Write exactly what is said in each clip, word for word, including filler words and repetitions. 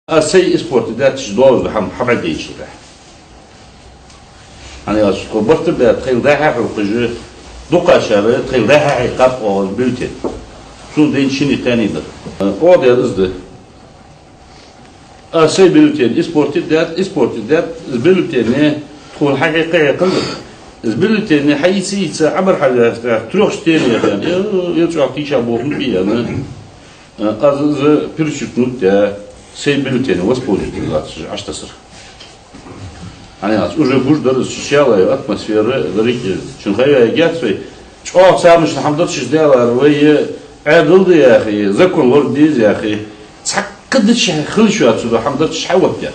Аз сай испортить даьд, чу долаш да хӀама, хӀама дийцача тӀехьа. ХӀана аьлча, тхо барт баьб, тхоайла дӀа-хьа хьокхаш, дукхагӀчар тхоайла дӀа-хьа хьокхаб оаха бюллетень. Сона дайна шинне кхаьнна дар. Оаха дар из да. Аз сай бюллетень испортить даьд, испортить даьд, из бюллетень тхона хьахьекха хьекхал. Из бюллетень хьаийца, ийца, Ӏамар хьажа, трёх чтениях яьнна, е, е чӀоагӀа тийша болх бе яьнна. Аз из перечеркнуть даьд, сай бюллетенах воспользоваться латташ Ӏаш тасар. ХӀана аьлча, уже гуш дар из, шелай атмосфера, деррига шун хайваьгӀа гецвай. ЧӀоагӀа цамашна хӀама дар шиш даьлар вай, Ӏаьдал да яхе, закон лорабе деза яхе, цхьаккха дича хила шоаца да хӀама дар шиш хьаваттар.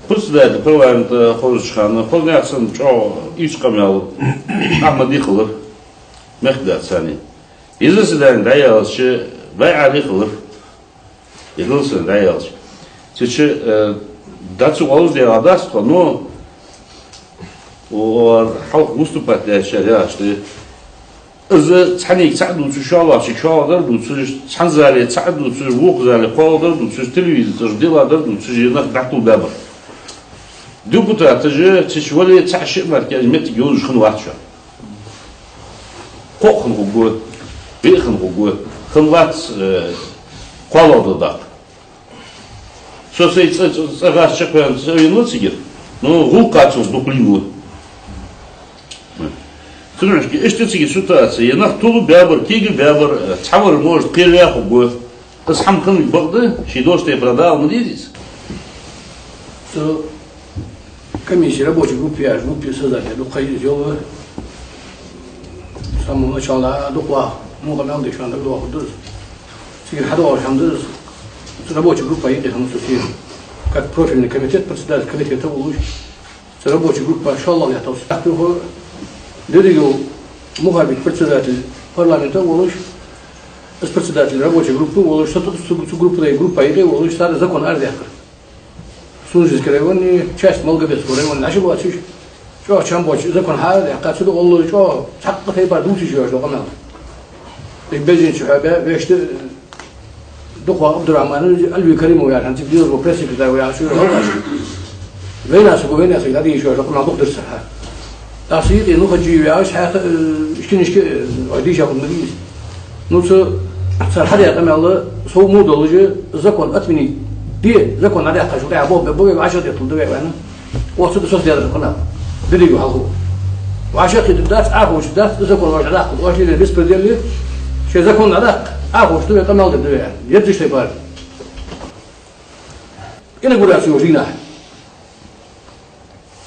Председатель парламента хозача хана, хоза наьха санна чӀоагӀа ийрча къамаьл Ахьмада хилар, мехкдацани. Из заседани дӀаяьлча, БайӀара хилар. Из заседани дӀаяьлча. Цу чу, э, дӀа ца оалаш дегӀа дац тхо, но, о, хьалха выступать даьчар яхаш да. Из цхьаннега цаӀ дувцаш, шоллагӀчунга шоллагӀдар дувцаш, цхьан зале цаӀ дувцаш, вокха зале кхоалагӀдар дувцаш, телевизор тӀа дила дар дувцаш, е нах дӀатулбаьбар. Депутаташ цу чу вале цаӀ-шиъ мара кхы моттиг йолаш хиннавац шоана. Кхоъ хинна хургва, виъ хинна хургва, хиннавац, э, кхоалагӀа дакъа. Со сай цӀа, цӀа, цӀагӀа чакхваьнна ца венав цигара, но гӀулакха цунца дукха лийннав. Цудухьа иштта цига ситуаци, е нах тулбаьбар, кегабаьбар, цхьавар, может, кхераваь хургва. Из хӀама хинна бакъда, ший дош тӀа продал ма деза из. Цу комиссе рабочей группе яхаш, группе создать дукха из йолаш. С самого начала дукха ваха, муха мел дешан дагадоахаргда из. Цигара хьадоагӀаш хӀама да из. Цу рабочей группа юкъе хиннав со шийна, как профильный комитет, председатель комитета волаш. Цу рабочей группа шоллагӀа лаьттав со. Ахтухо Деригов Мухабик, председатель парламента волаш, из председатель рабочей группы волаш, со цу, цу, цу группа, группа юкъе волаш, цар закон арадаьккхар. Сунженский районе, часть Малгобекского района дӀачу лоацаш, чӀоагӀа чам боацаш закон хьаарадаьккхар, цу духьа чӀоагӀа цхьаккха тайпара дувцаш йоагӀаш да къамаьл. Из безача хьо бе, вешта, Дукха Ӏабдурахьмана, Альви Каримова яхаш, хӀанз цига дезаш вола пресс-секретарь ва яхаш, вайна саго, вайна саго дӀадийша йоагӀаш да къамаьл дукха дар цар хьа. ТӀаккха сийтӀе Нухаджиев яхаш хьаькха, э, иштта-иштта, э, вай дийша хӀама да из. Ну, цу цар хьадаь къамаьл, сов мо долаш, закон отменить де, закон дӀадаьккхачул тӀехьагӀа болх бе беза вай, вӀашагӀдетталургда вай, вайна. Оцу да сос дезар къамаьл. Деррига хьалха. ВӀашагӀкхийтаргдац, Ӏохувшаргдац, закон вӀашагӀдаккха. Оаш лелае беспредел, шоай закон дӀадаккха, Ӏохувшаргда вай, къамаьл дергда вай. Езаш тайпара. Инаугураци йолча дийнахьа.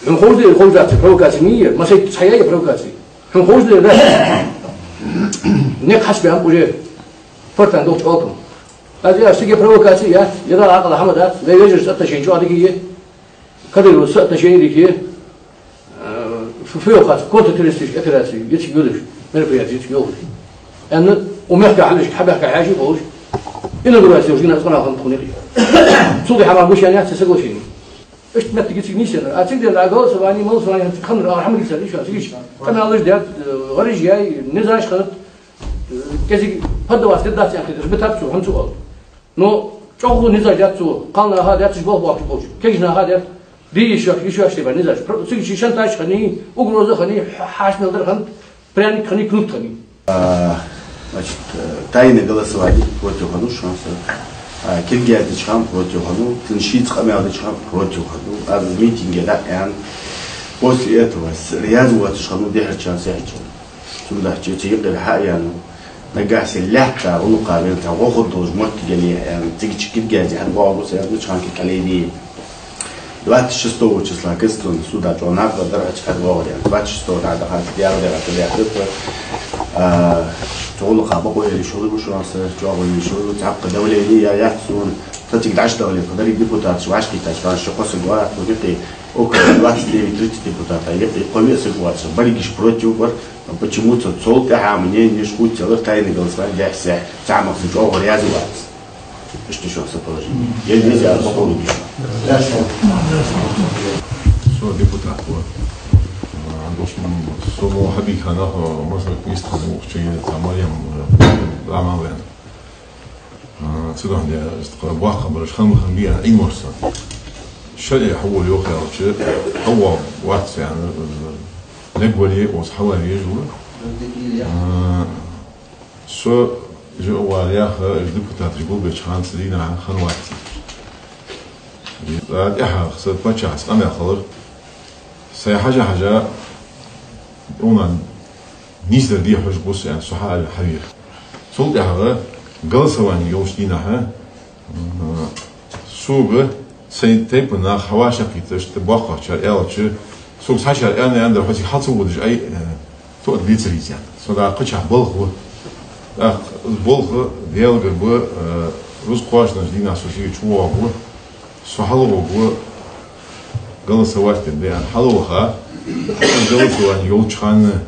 Хьона ховш да, ховш дац, провокаци ма йий, масийтта цхьа яй провокаци. Хьона ховш да, да. Никъ хьашт бе хӀама уже. Фортан долча оалкам. Аз яхаш, цига провокаци яц, е дӀа акъала хӀама дац, вай вежарашца отношени чӀоагӀа дика я. Кадыровца отношени дика я. Э, ф-, ф-, контртеррористическая операция, еци гудаш, мероприятие еци йолаш. Аьнна, у мехка хьалишка, хьабехка хьаьший болаш, инаугураци йолча дийнахьа цкъа нах хиннад тхона юкъе. Цул тӀехьа мара гуш яьннаяц соглашени. Иштта моттиг я цига нийсъеннар. А цига дена дӀа голосовани, молосовани, хӀанз ханнар, а хӀама дийцар, иштта цига иштта. Къамаьлаш даьд, э, гӀараш яьй, низаш хиннад, э, кӀезига поддаваться дергдац аьнна хеташ, битаб цо, хӀанз цо оал. Но чӀоагӀа низаш даьд цо, кхалнаха даьд, цу чу болх беш болча, кегийча наха даьд, де йиш йоацаш, йиш йоацаш тайпара низаш. Про-, цига ший шантаж хиннай, угроза хиннай, хьа-, хьаьша мел дар хиннад, пряник хиннай, кнут хиннай. А, значит, э, тайное голосование против хиннав шоана. А, килгаяздеча хана против хиннав, цун шийца къамаьл деча хана против хиннав. Аз митинге дӀааьнна, после этого с-, раьза воацаш хиннав дехьарчарна, сехьарчарна. Цудухьа цу юкъера хьавенав. Нагахьа санна лаьтта гӀулакха вена, цхьа гӀо хургдолаш моттиг яле аьнна, цига чу килгаязде хьатӀабоагӀаргва со аьнна, цу хана килг хьалаьдий. Двадцать шестого числа Конституционный суда чӀоагӀа накъадар, хьачу хьатӀабоагӀар аьнна. Двадцать шестого нах дахар, дера дера тӀа даьхар да. А, цу гӀулакха бокъо яр йиш йолаш ва шоана са, чӀоагӀа яр йиш йолаш ва, цхьаккха давлени яр яц сона, тха цига дӀачудахале, тха деррига депутаташ вӀашагӀкхийттача хана ши-кхо саг вар тхона юкъе, около двадцать девять тридцать депутаташ юкъе, кхо-виъ саг вар, са берригаш против вар. Почему-то цул тӀехьа мненеш хувцаялар, тайное голосование дехьа-сехьа, цхьа махкахь чӀоагӀа раьза вац. Иштта шоана са положени. Е раьза яр бокъо лугиш. Со депутат ва. А, дошман, со мо хьабийха нах, может быть, миста хана ухча, е та Марьям, э, Рамален. А, Цудухьа, э, иштта кхы боккха хабараш хам-хам бий аьнна, Ӏилманца. ШарӀе хьавола йоах аьлча, хьавола вац аьнна, э, лергвале, оцу хьавар везаш ва. Э, со жа вар яха, э, депутаташ гулбеча хана цу дийнахьа хиннавац. Э, тӀехьагӀа са паччахьас къамаьл хилар. Сай хьажа-хьажа, унан нийсдар де хьожаргва со аьнна, со хьа-, хьавеха. Цул тӀехьагӀа голосовани йолча дийнахьа, м, сога сай тайпан нах хьавӀашагӀкхийтта, иштта боккхагӀчар аьлча, сога цхьа шера аьнна-аьннадар, хьо цига хьал ца водаш, ай, э, тоъа децариз аьнна. Со дӀа кхычахьа балха ва. ТӀаккха из балха Даьлагара ба, э, рузкъа кхоачача дийнахьа со цига чувоагӀаргва, со хьалвоагӀаргва, голосовать де аьнна. Хьалваха, голосовани йолча хана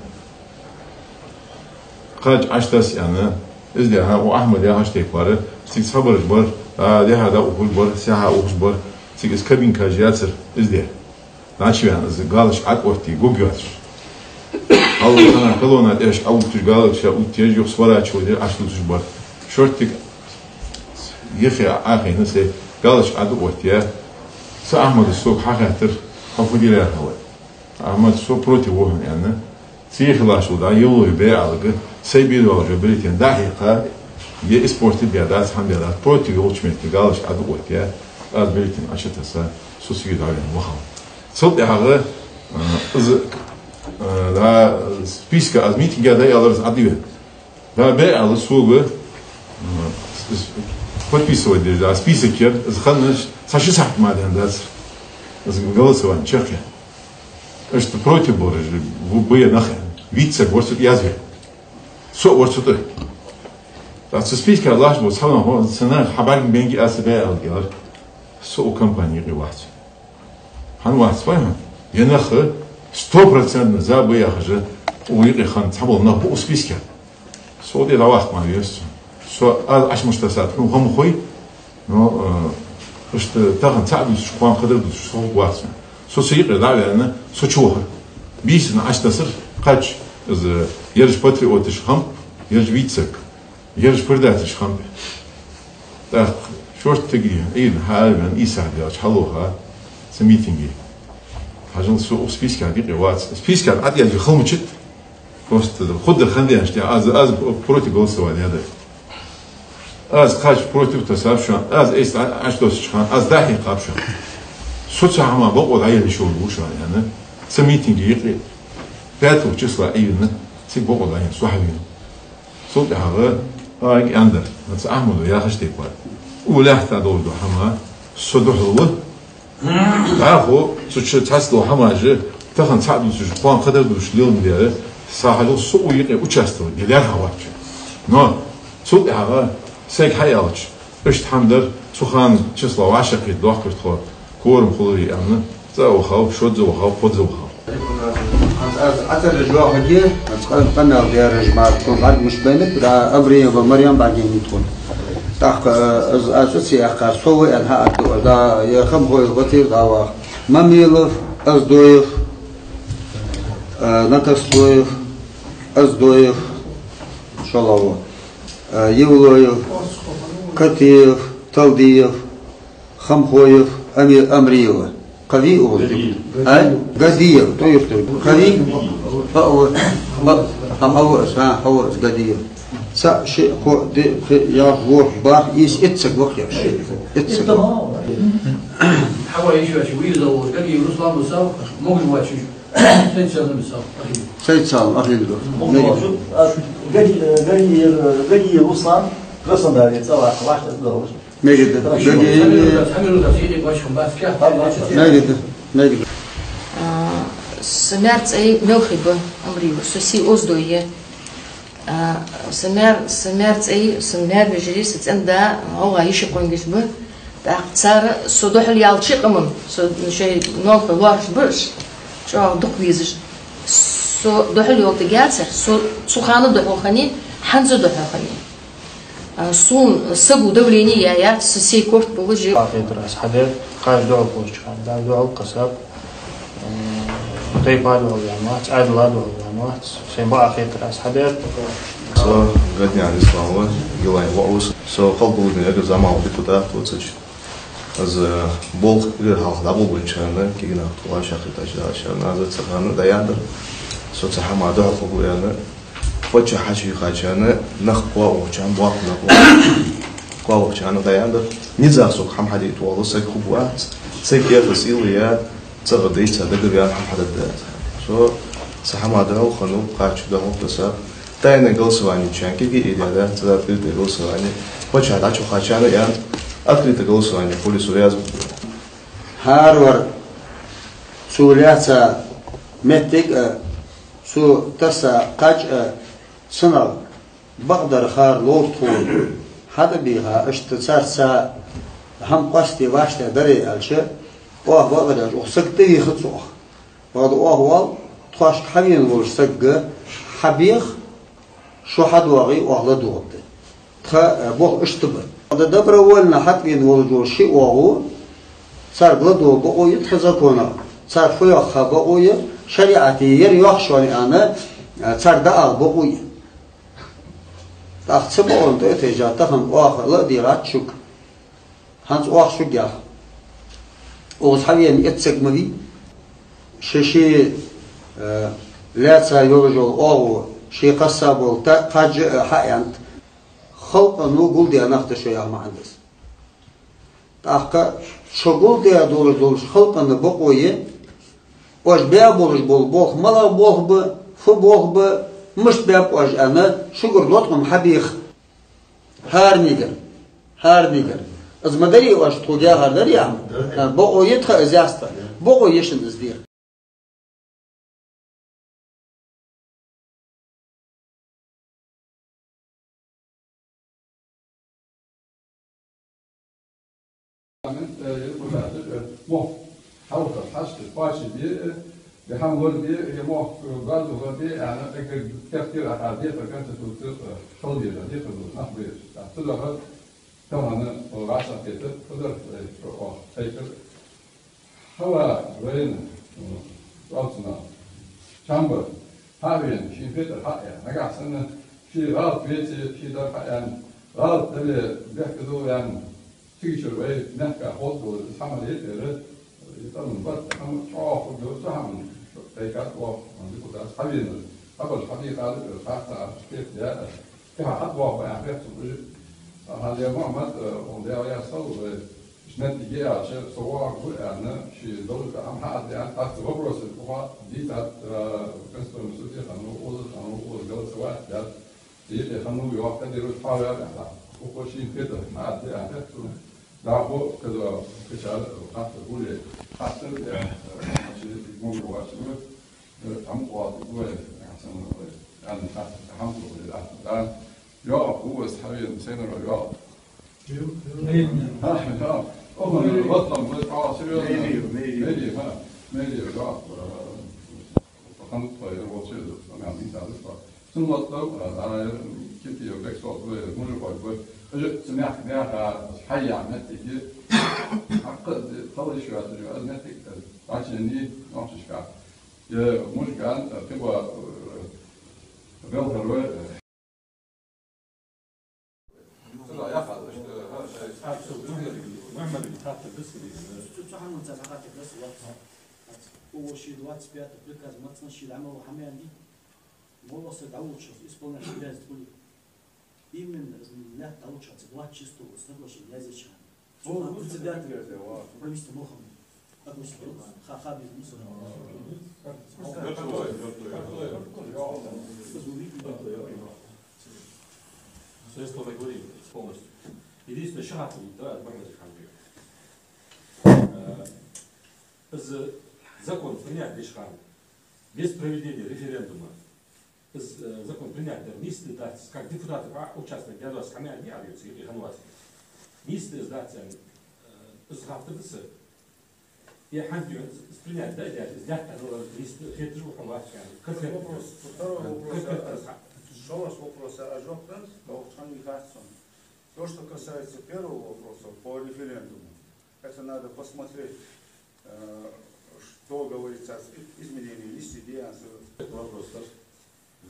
кхача Ӏочутасса аьнна, из дехьа, у Ахьмад яхаш тайпара, цига цхьабараш бар, а, дехьа дӀаухаш бар, сехьа ухаш бар, цига из кабинкаш яцар, из де. ДӀачувена из галочка ӀотӀаоттае гургйоацаш. Хьалваха хана колонна тӀехьашка Ӏоувтташ, галочка оттаеш, юха сворачивать деш, Ӏочудувцаш бар. Шорттига юхе Ӏохайна, сай галочка ӀотӀаоттаяь, цу Ахьмада сога хьахаьттар, хьо фу де лаьрхӀа ва. Ахьмад, со против ва хьона аьнна, цу хиларчул дӀа Евлоев БӀаьлага сай бе доагӀаш йола бюллетень дӀахьекха, е испортить даь дац, хӀама даь дац, против йолча метте галочка ӀотӀаоттаяь, аз бюллетень Ӏочутесса, со цига дӀавена вахав. Цул тӀехьагӀа, э, из, э, дӀа списка аз митинге дӀааьлар, из ӀотӀавена. ДӀа БӀаьла сога, м, с-, с-, подписывать деш, дӀа список яр, из хинна цхьа-ши сахьат мара даьнна дацар. Из голосовани чакхъяьнна. Иштта против болаш ба, ба е нах аьнна. Виц саг вар цу тӀа язваь. Со а вар цу тӀа. ТӀаккха цу списка латташ бола цхьа нах, цу наха хьабӀаргабаьннаб аз, БӀаьлага аьлар. Со укх компане юкъе вац. ХӀана вац вай хьона? Е нах сто процентно за ба яхаш, укх юкъе хинна цхьабола нах ба укх списке. Со тӀа дӀаваккха ма веза со. Со аз Ӏочумуштасса тхона хӀама хой, но, э, иштта тахан цаӀ дувцаш, кхоана кхыдар дувцаш со вац хьона. Со цу юкъе дӀа а ваьнна, со чувахар. Бийсанна Ӏочутассар кхача, из, ераш патриоташ хиннаб, ераш виц саг. Ераш предательш хиннаб. ТӀаккха шорттига Ӏуйрийна хьаараваьнна, ийсагӀа даьлча хьалваха цу митинге. Хьажал, со укх списках юкъе вац. Списках ӀотӀаязъе хала ма дац. Просто хургдар хиннаденнача тӀа аз, аз против голосования даьд. Аз кхача против тессаб шоана, аз айса Ӏочудоссача хана аз дӀахьекхаб шоана. Со цу хӀаман бокъо дӀаяла йиш йолаш ва шоана аьнна, цу митинга юкъе, пятого числа Ӏуйрийна, цига бокъо дӀаяьнна со хьавенав. Цул тӀехьагӀа Ӏайга аьннадар, цу Ахьмада яхача тайпара. Укх лаьтта долаш дола хӀама со духьал ва. ДӀахо цу чу цхьацца дола хӀамаш, тахан цаӀ дувцаш, кхоана кхыдар дувцаш леладаьр, са хьажал, со укх юкъе участвовать де лаьрхӀа вац. Но цул тӀехьагӀа сайга хьааьлча, иштта хӀама дар, цу хана числа вӀашагӀкхийтта дохкар тхо, кворум хулар аьнна, цкъа а вахав, шозза вахав, кхозза вахав. Аз Ӏацарра жоахаге, аз къа-, къамаьл дераш мара тхона бӀаргаш мишта байнаб, да, Амриева Марьям бӀаргайайнай тхона. ТӀаккха, э, аз, аз цӀи ца яьккхар, со ва аьнна хьааттаду, да, е Хамхоев Батир дӀаваха. Мамилов, Оздоев, э, Накасцоев, Оздоев, шоллагӀа ва, э, Евлоев, Катиев, Талдиев, Хамхоев, Ами-, Амриева. Кхы вий укхаза? Гадиев. А? Гадиев, то есть Гадиев. Кхы вий? Хьо ва. Хьо, хьо, хьо ва из, хьо ва из, Гадиев. Цаӏ, шиъ, кхоъ, диъ, пхиъ, ялх, ворхӀ, бархӀ, ийс, итт саг ва-кх ераш. Итт саг. Хьавай, ишвач, виза, Гадиев Руслан ва со, могаш вач. Сайд-Салам Ахилов. Сайд-Салам Ахилов. Мегаш. Гади-, Гадиев, Гадиев Руслан, Краснодаре, цӀаваха, вахта долаш. Мегаш да. Мегаш да. Мегаш да. Мегаш да. А, са маьр цӀей Мелхий ба, Амриев, со сий Оздой я. А, са маьр, са маьр цӀей, са маьр вежарий, са цӀен да, гӀалгӀай йиший къонгаш ба. ТӀаккха цар со духьал яьлча къаман, со шоай ноалхой лоархӀаш ба уж, чӀоагӀа дукха везаш. Со духьал йолтиг яцар, со цу хана духьал хиннай, хӀанз а духьал хиннай. А, сона саго давлени яь яц, са сай корта болаш я. Ахетар аз хьадаьд, кхаж духьал кхоччхьан, да, духьал кхаьсаб. М, тайпа духьал ваьнна вац, Ӏаьдала духьал ваьнна вац. Сай бакъахетар аз хьадаьд. Со Гаданаькъан Ислам ва, Гилан воӀ ва со. Со кхалбулдин эггара заман депутат ва цу чу. Из болх эггара хьалха дӀаболабенначарна, кегий нах тхо шахӀидаш дарчарна, аз цу хана дӀаяьннадар. Со цу хӀаман духьал хургва аьнна, паччахь хьачуйихачарна, нах коа ухачарна, боккхий нах коа ухачарна дӀаяьннадар. Низах сога хӀама хьадайта вола саг хургвац, саг кӀезига сийлахь я, цӀагӀа дайца дагаваьнна хӀама хьадергдац. Со цу хӀаман духьал хиннав, кхача духьал таса. Тайное голосование чан кегий идея да, цу открытое голосование. Паччахь дӀачухачарна аьнна, открытое голосование хуле со раьза ва. ХӀаравар цо лаьца моттиг а, цо таса кхаж а, цунах бакъдар хар ловр тхона. ХьатӀабийха, иштта царца хӀама къоастаде вӀаштӀехьдаргдар аьлча, оаха бакъдар яьлча, укх саг тӀавийхац оаха. Бакъда оаха оал, тхоашка хьавена волча сагага хьабеха, шо хьадоагӀе, оаха ладувгӀаргда. Тха, э, болх иштта ба. Бакъда добровольно хьатӀавена волаш вола ши оагӀув, царга ладувгӀа бокъо я тха законах, цар фу йоах ха бокъо я, шариӀате ер йоах шоана аьнна, э, царга дӀаала бокъо я. ТӀаккха цу бокъонна тӀа а тайжа, тахан оаха ла а дийгӀад шуга. ХӀанз оаха шуга йоах. Укхаза хьавена эццаг ма вий, ши-ши, э, лаьца йолаш йола оагӀув, ший кхесса бола та-, кхаж а хьааьннад. Халкъо гулдаь нах да шо яха маӀан да из. ТӀаккха шо гулдаь долаш долча халкъа бокъо я, оаш баь болаш бола болх малагӀа болх ба, фу болх ба, мишта баьб оаш аьнна, шугара лоткъам хьабеха. ХӀаранегара, хӀаранегара. Из ма дарий оаш тхога яхар, дарий хӀама? Бокъо я тха из яхар. Бокъо я шун из дер. Э, э, мох, хьалха, хьашт, пачи бе, э, бе хьан лор бе, э, мох, э, газу лор бе, э, ана, э, как, как ты, а, а, бе, по Конституции, э, халбе, да, бе, по нах бе. Да, туда, э, там она, э, ваша петер, куда, э, о, петер. Хьава вайна, м, цӀалцӀана. Чамба, хьавена, ший петар хьаъя. Нагахь санна ший гӀалат веце, ший дар хьаъян, гӀалат дале, бехказло ян, цигачара вай мехка хозгала, из хӀама летера, и тӀаман барт хӀама чӀоагӀа хургдолаш, цу хӀаман шо кхайкад оаха, ма дика дац хьавенар. Хьабараш хьабийхар, хатта, кхетадаь, тӀехьа хьатӀавоагӀа баьнна хет сона уж. Хьан ле Мухьаммад, э, он Даьла яьсал, э, Ишта моттиг я аьлча, со воагӀаргва аьнна, ший долча хӀама хьадаьд, тӀаккха цу вопроса тӀа дийцад, э, Конституционный суде хиннав, укхаза хиннав, укхаза голосовать даьд, цу юкъе хиннав йоах, Кадыров хьаваьв аьнна. Укхо шийна хетар хьадаьд аьнна, цу дӀахо кадо качар хаттар гуле, хаттар, э, э, ший мугӀ вачаргва, э, хӀама къоастаргва, э, хьасан, э, аьнна хаттар хӀама къоастаргва, да. ЙоагӀа, хӀу васт хьавена, сайнара йоагӀа. Цун лоаттам, а, кити бексот вай, мужикот вай. Уж цу мехка меха хьаяь моттиг я. Хьакха хала йиш йоацаш, аз моттиг дӀачуеннай нохчашка. Е мужикан, а, кхиба, а, белхар вай, а, Цу, цу хӀаманца хьакъатек лаьца вац. Укхо ший двадцать пятый приказ мацан ший дӀа мел ва хӀама яьннай. Моллагӏа саг дӀаволча, исполнять обязанность хуле. Именно из лаьтта дӀаволча, цу двадцать шестого соглашение язъеча. Цу председатель правительства Мохаммед. Ха, ха, бизнес. Средства договорились полностью. Единственное, шахат, да, Мухаммед Ханбиев. Э, из закон принять деш хана, без проведения референдума, из, э, закон принять дар нийса дац, как депутаты, а, участник даьд, хӀама яьннай, а, юци, и ханвас. Нийса дац, э, из хаттар да са. Е хӀанз из принять даь, из лаьтта хилар нийса хеташ ва хьона вац аьнна. Второй вопрос, второй вопрос, а, шоллагӀча вопроса аз жоп далар, доккха хӀама хац сона. То, что касается первого вопроса по референдуму, это надо посмотреть, э, что говорится о изменении листьев. Вопрос, да?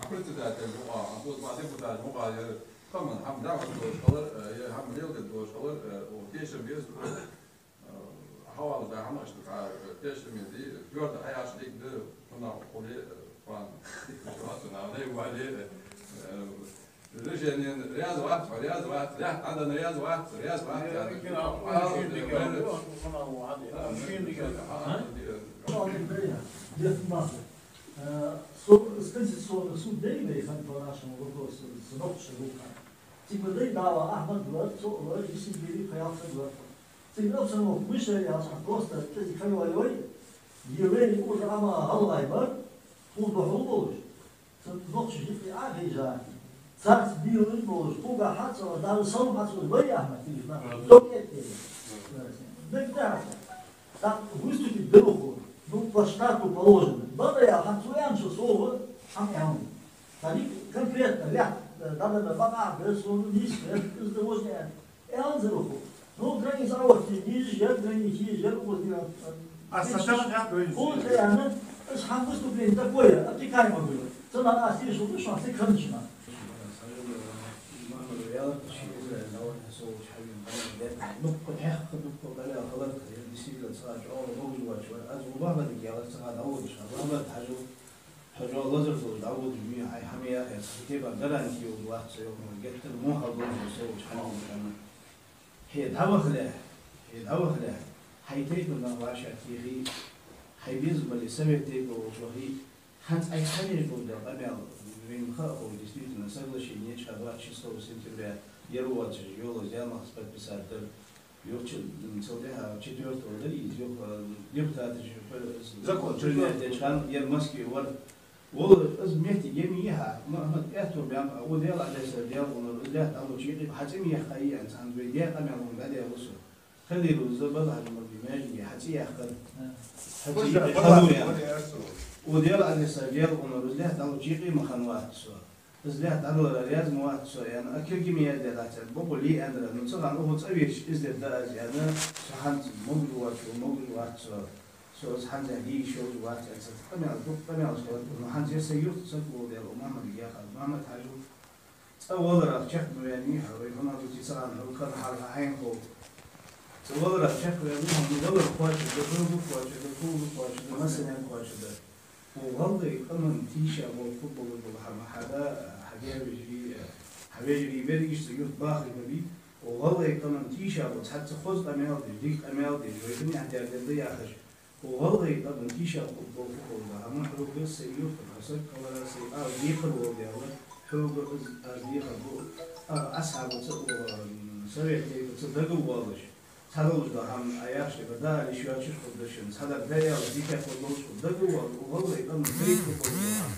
а председатель мукъагӀа, а тхоца ма депутат мукъагӀа, ер хӀама, хӀама дӀахо долаш хилар, э, ер хӀама леладе долаш хилар, э, о, тешам беза, э, хьавалаш да хӀамаш тӀа, э, тешам беза, твёрдо хьаяхаш дика да, хӀана хуле, э, пан. Вале, э, Решени раьза вац, раьза вац, лаьтта Ӏадана раьза вац, раьза вац. Э, со, с конституционного суда дай вай хан по нашему вопросу, с ног шагу хан. Типа дай дала Ахмад вар, цо вар, если бери, хаял саг вар. Типа обстановка мышца, я просто, ты кайвалёй, еврей уже ама галлай бар, хул бахул болуш. Цу нохчаша юкъе Ӏохайша, царца бийлаш болаш, кхугахьа ца, даже салам хьа ца вай Ахмад Тилифна. Мгм. Док эттера. Мгм. Так да. Так выступить дерху. Ну, по штату положено. Бада я хьа цу янчу сова, хьам ям. Тади конкретно, ля, да, да, да, баба, без слова, низ, без, без того, что я. Аьнна дар хул. Ну, граница а вот, низ яр, граница низ яр, вот, я, а, а сначала я говорю, хул, я, ну, это же выступление такое, обтекаемо было. Цена а здесь, вот, что, ты кончена. Ну, конечно, действительно, цхьа чӀоагӀа могаш вац вар. Аз Мухьаммад Хьажо, Хьажо лазар долаш дӀаводаш, валлахӀи, хьажа, хьай хӀама яхе, цхьа кепа даран кийо вац, со йоах, геттара мохьал долаш, со волча хьажа. Хье дӀавахале, хье дӀавахале, хьай тайпан вӀашагӀтехе, хьай безам бале совет тайпа волча вахе, хӀанз Ӏайха хьанеж болда къамаьл, вайна ха а хов, действительно, соглашение чхьа двадцать шестого сентября, ер воацаш, йолаш, Зелимхас подписать дар, юхача, м, цул тӀехьа четвёртого дар из, юха, э, депутаташа, э, закон принять деча хана, ер Москве вар. Валлахӏи, из метте ема йихьа, Мухьаммад, аьттув баьннаб, а, о, Даьла Ӏадесса, Даьла гӀонара, из лаьтта дӀало чу йикъе, хьа цӀи ма яьккхай, аьнна, цхьан вай даь къамаьл хӀама дӀадаьлар со. Халил из, Балхьажа Мурди маьждиге хьа цӀи яьккхар. Хьа цӀи яьккхар, хало яьннар. О, Даьла Ӏадесса, Даьла гӀонара, из лаьтта дӀало чу йикъе ма хиннавац со. Из лаьтта дӀадалара раьза ма вац со, аьнна, а кулг ма яздаь дац, аьнна, бокъо ле аьннар, ну, цу хана укхо цӀавеча, из дергда аз, аьнна, со хӀанз могаш воацаш ва, могаш вац со. Со из хӀанз а де йиш йолаш вац, аьнна, цхьа къамаьл, дукха къамаьлаш хилар, ну, хӀанз ер са юрт саг волаш, Мухьаммадага яхар, Мухьаммад-Хьажа, цӀа валарах чакх ма ваьннавий хьо, вай хӀама дувций ца хана, хьо кара хьалха хьайна хов. ЦӀа валарах чакх ваьннавий хьо, ну, валар кхоачаргда, хьога кхоачаргда, хьога кхоачаргда, массанена кхоачаргда. Укх гӀалгӀай къаман тийша бола, футболе бола хӀама хьада, хьа гаьна вежарий, хьа вежарий берригаш цу юрта бахаргбий, укх гӀалгӀай къаман тийша бола, цхьацца хоза къамаьл деш, дика къамаьл деш, вай хӀана яхьа дергда яхаш, укх гӀалгӀай къаман тийша бола футбол да хӀама хьога, сай юртара хьо саг хиларах, сай ала декхар вола Даьла, хьога из аз дехар ду, а, асхьабаца, а, совет тайпаца дагавоалаш. Цхьадолаш да хӀама, а, яхаш, тӀаккха дӀаала йиш йоацаш хургда шун, цхьадар дӀаала дикагӀа долаш хургда, дагавоалаш, укх гӀалгӀай къаман тайпа хургда хӀама.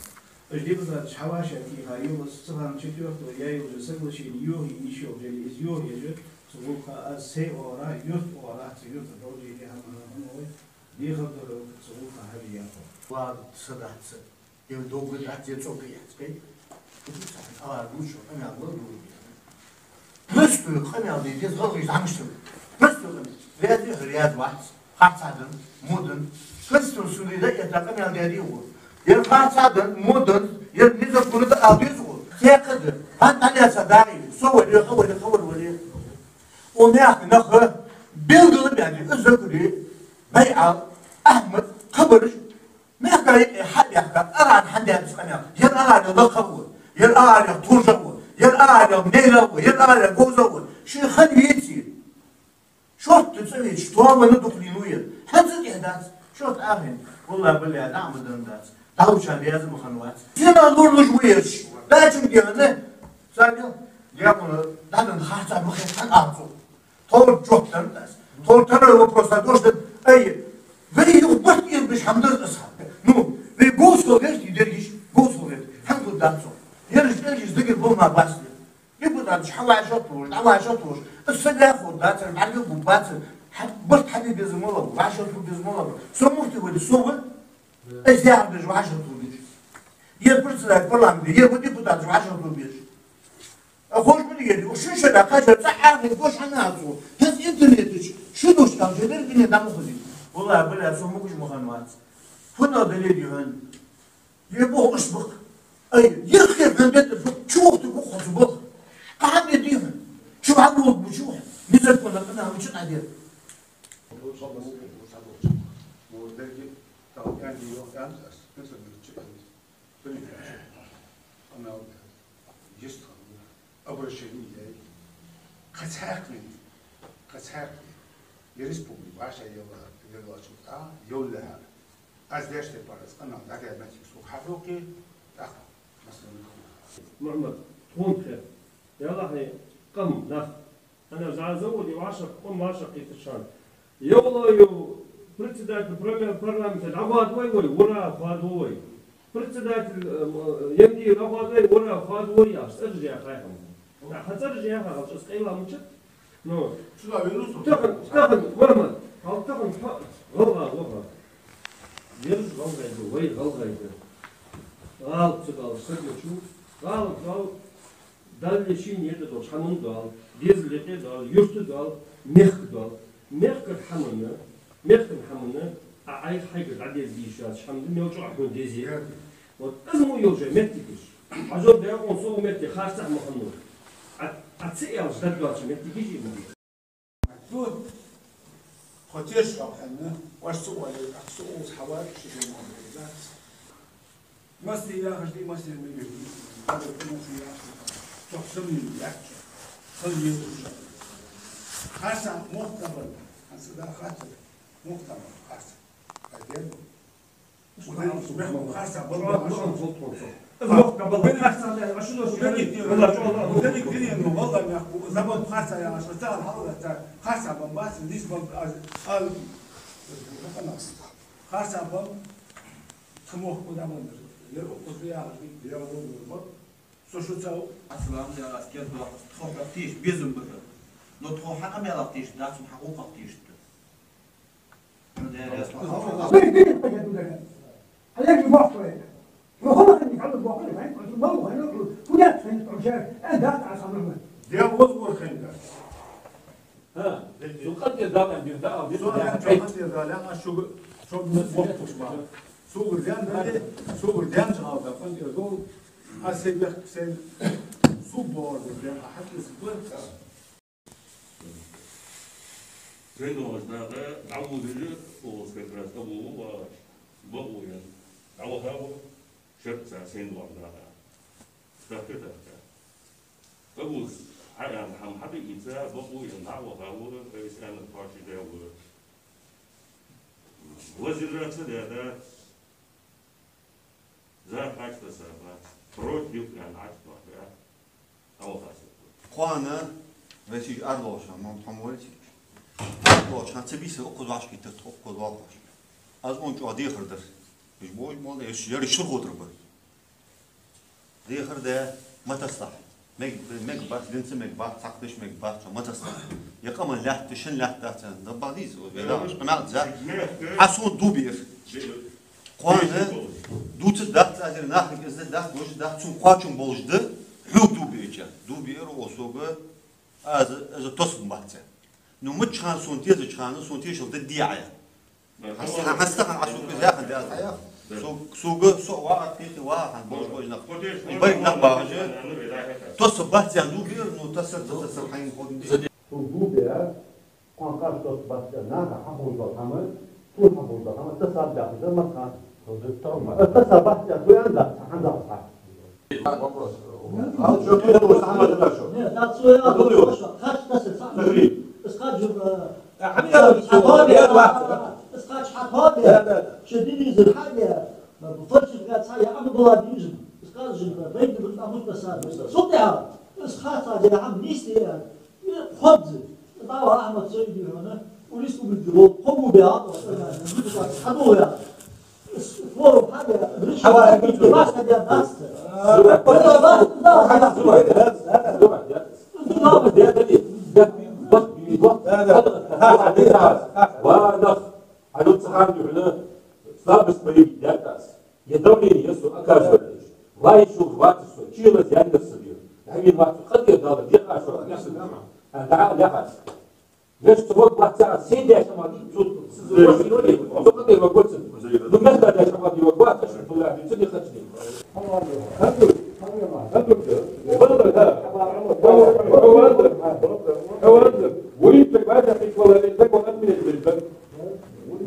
Уж депутаташ хьавӀашагӀтеха йолаш, цу хана четвёртого яь йолча соглашени йохаеш йиш йолча, из йохаеш, цу гӀулакха аз сай оагӀорахьа, юрта оагӀорахьа, цу юрта долча хӀама, хӀама вай дехар ду хьога, цу гӀулакха хьажа, яхар. Ва са дац. Е догга дац, е цӀогга яц, кхы. Ала гучо, къамаьл ло, ду. Простой къамаьл де деза, гӀалгӀай замаш саг. Простой къамаьл. Раьза вий, раьза вац. Харцахьа да, мо да. Конституци да, это къамаьл де деза. Ер харцахьа да, мо да, ер незаконно да ала деза. Текха да. ХӀанз дӀалаьца дагӀий. Со вале, ха вале, ха вар вале. Цу мехка нах белгалбаьннаб, из Закари, БайӀал, Ахьмад, кхыбараш, мехка юкъе хьабаьхка, аргӀан хьадаьннад къамаьл. Ер аргӀанел лакха ва, ер аргӀанел туржа ва, ер аргӀанел мейла ва, ер аргӀанел говза ва. Ший хана веций. Шортта цӀавеча, тоабанна дукха дийнав ер. ХӀанз а тӀехьа дац. Шортта ахӀен. ВаллахӀи, биллахӀи, дӀа а ма даьннадац. ДӀалучарна яза ма хиннавац. Сенах лоралуш ва ераш? Дачун дегӀана. Сабил, дегӀана, дӀаденна харцахьа ма хет, хьан арцу. Тховра жоп даьннадац. Тховра второй вопрос а дош даьд. Ай, вай юха барт ирбиш хӀама дар аз хьа. Ну, вай говзал гӀерт, и дерригаш говзал гӀерт. ХӀама хургдац цо. Ераш, ераш дагар бал ма бац. Депутаташ хьавӀашагӀтохаш, дӀавӀашагӀтохаш, из саг ваьхур дацар, бӀаргагургбацар, хьа-, барт хьабе безам болаш, вӀашагӀтоха безам болаш. Со муфти вале, со ва, из яхар деш вӀашагӀтоха безаш. Ер председатель парламента, ер ва депутаташ вӀашагӀтоха безаш. А ховш ма дий ер, шун шера кхачар цӀа Ӏархин гош хьана ацу. ХӀанз интернета чу шу дош кам жедар, дуне дӀа ма хозий. ВаллахӀи, биллахӀи, со мукъаш ма хиннавац. ХӀана дале дий хьона? Е боху уж бакъ. Ай, е хер хьан бетта бу-, чу вахта бу хозу бакъ. Кхаъ бе дийна. Чу вахта бу чу. Незаконно къинал мича дӀадер. Обращение яй. Кхы цхьа хьекхе, кхы цхьа хьекхе. Е республика вӀашагӀъелла, елла чу тӀа, йоллехьа. Аз деш тайпара аз къамаьл дӀадаьннача сога хьахьокхе, тӀаккха массане хьахьокхе. Мухьаммад, тхона хет. Ялахьи къам нах. Хьанна зӀа заводи вӀашагӀ, къам вӀашагӀкхийтача хана. Йовла ю председатель парламента дӀагӀадвой вай, ура, хоадавой. Председатель, э, м, э, М Д А дӀагӀадвой, ура, хоадавой, яхаш цӀераш яхай хьона. ТӀаккха цӀераш яхай хьона, аз къайла мучат. Ну, тахан, тахан, Мухьаммад, хьал тахан хьо гӀалгӀа, гӀалгӀа. Ераш гӀалгӀай да, вай гӀалгӀай да. ГӀалат ца далаш, сагочу, гӀалат дал, Далла шийна юкъе долча хӀаман дол, дезала юкъе дол, юрта дол, мехка дол. Мехкара хӀаман, мехкан хӀаман, а Ӏайха хьайгара дӀадеза дийша яц хӀама да, мел чӀоагӀа хьона дезе. Вот из мо йолча моттигаш. Хьажал дегӀон со метте харцахьа ма хиннав. А, а ца аьлча дагадоацача моттигаш и мо. Цо тхо теш хьо хьанна, оаш ца оале, ах со укхаза хьавар, ши ден мо хӀама дац. Массе яхаш дий, массе мегаш дий, хьадара тӀа массе яхаш дий, цох сомнени яц. Хала еза уж. Харцахьа мохк къабал, хьан са да хаттар, мохк къабал харцахьа. Хьадер бу. Харцахьа бал, бал, бал, бал, бал. Из мохк къабал харцахьа, а шу дош, валлахӀи, валлахӀи, валлахӀи, мехка, забот харцахьа яхаш, цар хьалгӀатта, харцахьа бал бац, дис бал, аз, аз, харцахьа бал, тха мохк къабал дар. Ер укхаза яхаш дий, я вон нурма. Со шу цав. Аслан, я аз кер дохас, тхо хьох тийша безам ба хьона. Но тхо хьа къамаьлах тийша дац, хьа гӀулакхах тийша да. Дел вазгӀор хинна. ХӀа, цу къинтӀера дакъа бир да, а бир да, а бир да. Цу къинтӀера дакъа, а шуга, шуга мохк бохуш ба. Сугар ден дале, сугар ден жагӀал да, къинтӀера дол, а се бехк, се суг бохур да, а хьатӀис ба. Сен доагӀаш дагӀа, дӀаводаш, оалаш как раз Абул вагӀаш, бакъо ян. ДӀаваха ва, шарца сен доагӀаш дагӀа. Дахка, дахка. Абул, хьа-, хьам хьабиъица, бакъо ян, дӀаваха ва, айса ана пачи дагӀа ва. Воздержаться даьдац. За хьаьча таса бац, против аьнна Ӏача тохка, Аллахьа сатта. Кхоана весиж арлоша, мон тхьамвалчи. Арлоша, ца биса укхаза вӀашкхийтар, укхаза вахаш. Аз он чӀоагӀа дехар дар. Иш бо, иш бо, иш яри шургӀутар бар. Дехар да, ма тасалахь. Мег, мег бац, динца мег бац, цхьаккха деш мег бац, ма тасалахь. Я къаман лаьтта, шин лаьтта дац, да бадиз, о, беда, къамаьл за. Хьа сона дув биъар. Кхоана дувца дац, азир нахага из дац, вожа дац, цун кхоачам болаш да, хьога дув биъача. Дув биъар, о, сога, аз, аз тосун бац. Ну, мичча хана сона тезача хана, сона тешал да диъая. Хьаста-, хьастахан Ӏа сога яхар да аз хьаях. Сог-, сога со ва а пехи ва а хан бож-бож нах. Бай нах багӀаш. Тосса бац ян дув биъар, ну, тасса, тасса, тасса хьайна ходун. Сога дув биъар, Кхоана къаьстта бац, наха хьахулаш дола хӀама, цун хьахулаш дола хӀама, таса баьхкаб, мара хьа. Таса бац, цу янда, хьанза хьа. Вопрос. А вот что ты думаешь, самое это хорошо? Нет, да, цу янда, хорошо, кхач таса, сам. Смотри. Скажем, э, а, а, хьатоабе, я, да, да. Скач хьатоабе. Да, да, да. Шо дивизор хьабе, фальшификаци я, ама была дивизор. Скажем, вайна бутӀа мутасадр. Сутя, скаца де хӀама нийсде. Хобзе, дӀаваха Ахьмад Саидов хьона, у республике вол кхо бу беа, депутат хьадоагӀа. Форум хьабе, ручка хьабе, баьхка беа дац. Ва нах, хьалуц хьан духьна, слабость проявить даьд аз. Я давление, я со оказывать. Вай шух вац со, чила зяндер со бир. Дагин вац, къадер дала, декъа шо, я со гама. А да, лехас. Веш цо вот вац, се деш ма ди, цо, цо, цо къадер ва гоцин. Ну, места деш ма ди, ва вац, а шо була, ди, цо не хачни. Хавандер, хавандер. Вури чек баьша хиквала, закон отменить бежит.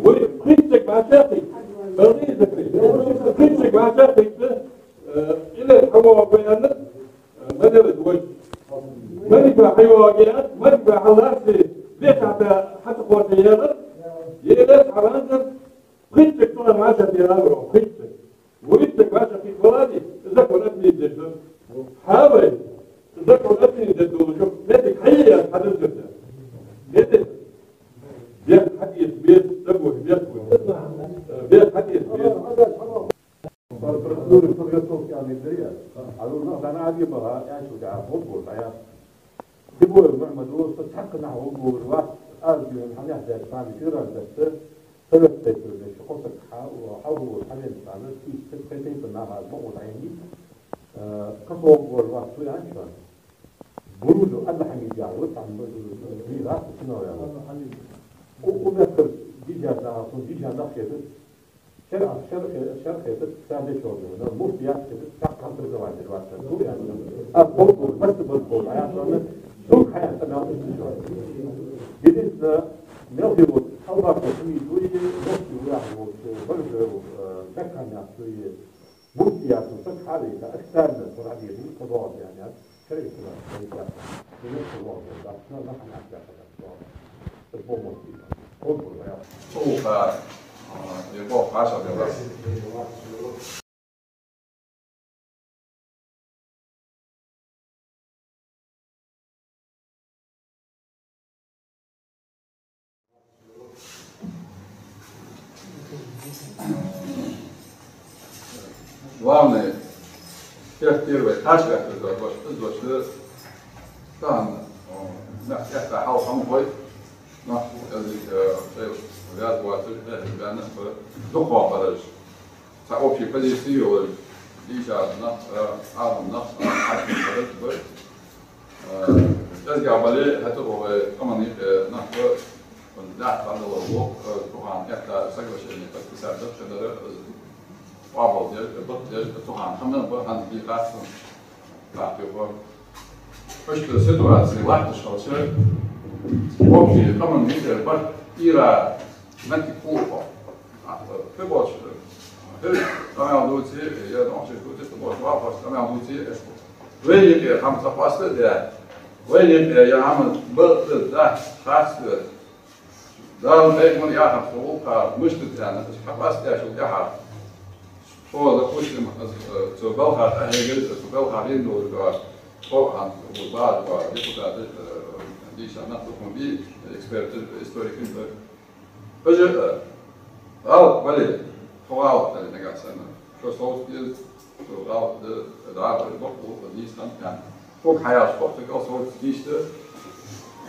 Вури пхийтта чек баьша хиквала. Пхийтта чек баьша хиквала. Э, или хавандер, э, мадер дой. Мадер хавандер, мадер халаси, беша та хата хавандер. Или хавандер, пхийтта чек тула маша дирало, пхийтта чек. Вури чек баьша хиквала, закон отменить бежит. Хавай, закон отменить бежит, меттиг хьайя, хьадам дерда. Меттиг. Бех хьадис, бех, дагур, бех, бех хьадис, бех. Процедура подготовки ами дырья. А ну, на, на, на, я чу, да, вот, вот, а я. Дибоев Мухьмад, со цхьаккха нах волаш ва, аз бийхьан хьанехь даьд, память иран даьд, Совет тайпара деш, кхо саг хьа-, хьалхо хьавена царна, кийча саг кхетайпа нах аз ма гӀо дӀайни, э, кхо саг волаш ва, цу янча. Буружу Абдулхьамид яхаш ва, цхьан бийгӀа, кино яхаш. У, у мехкара дижа нах, цун дижа нах хеташ, шарӀа, шарӀа, шарӀа хеташ, цхьа дешо вена, муфтият хеташ, цхьа преобразование вац. Цу янча. А, полку, масса полку, а я шоана, цун хьаян цӀа мел ишта шоана. Единственное, мел хи вот, Албаков Хьамид вуй, муфти вуй, вот, Баржев, э, Даккан яхаш вуй, муфтияту саг хьалийта, официально Къуръан дийхьа, кхо доагӀа яьннад, шариат кхо доагӀа яьннад, шариат кхо доагӀа яьннад, нахана ахча хьадаьд доагӀа. Цо бо муфти. Цо бо, я. Цо ха, а, е бо хаша бе вас. Главное, всех первый, таш вяхтар да, баш, из баш, там, о, на, я та хал хам хой, на, э, э, вяз ватыр, э, вяз на, э, духо бараж. Цхьа общий позици йолаш, дийша нах, э, Ӏалам нах, э, хьаким хилар ба. Э, кӀезига бале, хӀаьта вай къаман юкъе нах ба, даьтта хьадалар ло, э, цу хана кӀезига соглашение подписать даьд, шадар, э, къоабал деш, бакъ деш, цу хана хӀама ба, хӀанз дийхад цун. ТӀаккха юха. Иштта ситуаци латташ хилча, общий къаман юкъера барт ира метте кхухьа. Хи боч, хи къамаьл дувце, я нохчий дувце, хи боч, вафаш къамаьл дувце, эшко. Вай юкъе хӀама ца къоастаде, вай юкъе я хӀама бакъда дац, хац да. Дала пайхамар яхар цу гӀулакха мишта царна, аз хьакъоастадаьчул тӀехьагӀа. Цо, допустим, аз, э, цу балха тӀахьегар, цу балха вен долаш да, цо хӀанз, база да, депутат, э, дийша нах духун би, эксперт, историк, э, Уж, э, гӀалат бале, тхо гӀалат дале нагахь санна. Шо совц деза, шо гӀалат да, дӀа а бара, бакъ ва, нийса хӀама аьнна. Тхога хьаяш, тхо цига совц дийшта.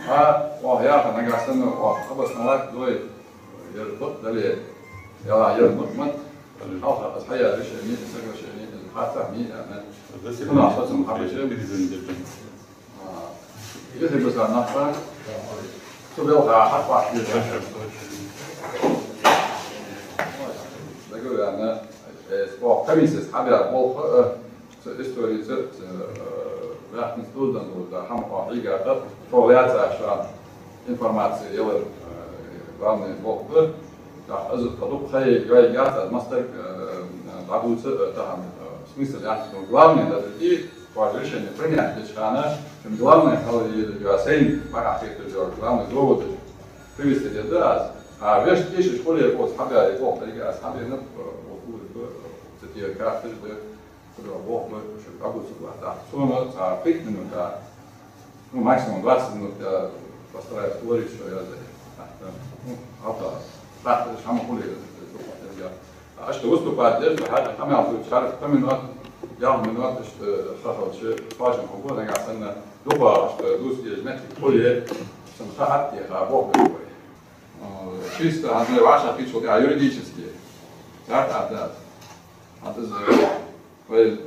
А, оаха яха нагахь санна, оаха обосновать дой, ер бакъ дале, яла ер бакъ ма, хьалха аз хьаяь решение, соглашение, хатта ми аьнна. Хьона соцам хьабешем. А, если бы за нахуй, то был, а, хьакъ вац. Договор, э, спо-, комиссия хьабаь болх, э, цу истори, цу, цу, э, ваьхкинс дуздан дузда, хӀама хьо хьийга, э, цо ваьца шоана. Информаци ялар, э, главный болх ба. ТӀаккха из тха дукха ха йоайга яц аз, масса дар, э, дӀабувца, э, тахан, э, смысл яц. Но главный да из, вай решени принять деча хана, шун главный хала йоа сайна бакъахьа хетар йоа, главный доводаш привести деза аз. А вешта эшаш хуле, оц хьабаьле, болх деррига аз хьабенаб, э, оц улар ба, э, цу тӀера карташ да, Куда болх ба, шо дӀабувцаргвац. ТӀаккха цунна цхьа пхийтта минут, ну, максимум двадцать минут, я постараюсь ускорить, что я за. ТӀаккха, ну, гӀалгӀа. ТӀаккха шоана хуле, я. А что выступать деш, хӀара къамаьл дувцачар пхи минут, ялх минут, что хахалча, схьожам хӀама, нагахьа санна дукха, что дус деш метте хуле, сона ха хьатӀадеха, болх беш вай. Э, чисто хӀанз вай вӀашагӀкхийтачул тӀехьагӀа юридически. ТӀаккха а да. ХӀанз из, э, Вай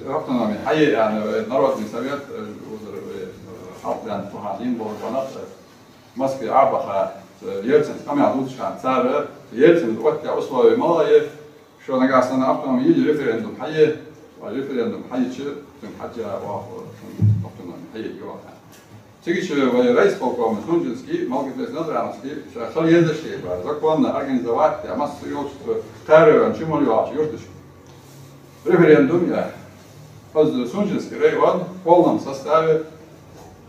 автономи хьае аьнна, вай Народный совет, э, узар, вай, э, хьалха даьнна, цу хана дийна бола нах, э, Москве Ӏобаха, э, Ельцина къамаьл дувцача хана цар, э, Ельцина оттаяь условие малав, шо нагахьа санна автономи йийя референдум хьае, вай референдум хьаеча, цунга хьежжа оаха, э, автономи хьае йоах. Цигача вай райисполкома Сунженски, Малгобекский, Назрановский, ша хила езаш тайпара, законно организовать даь, масса йолча, кхаьра йола, чу мел йоагӀача юрташка референдум яь. Из Сунженский район в полном составе,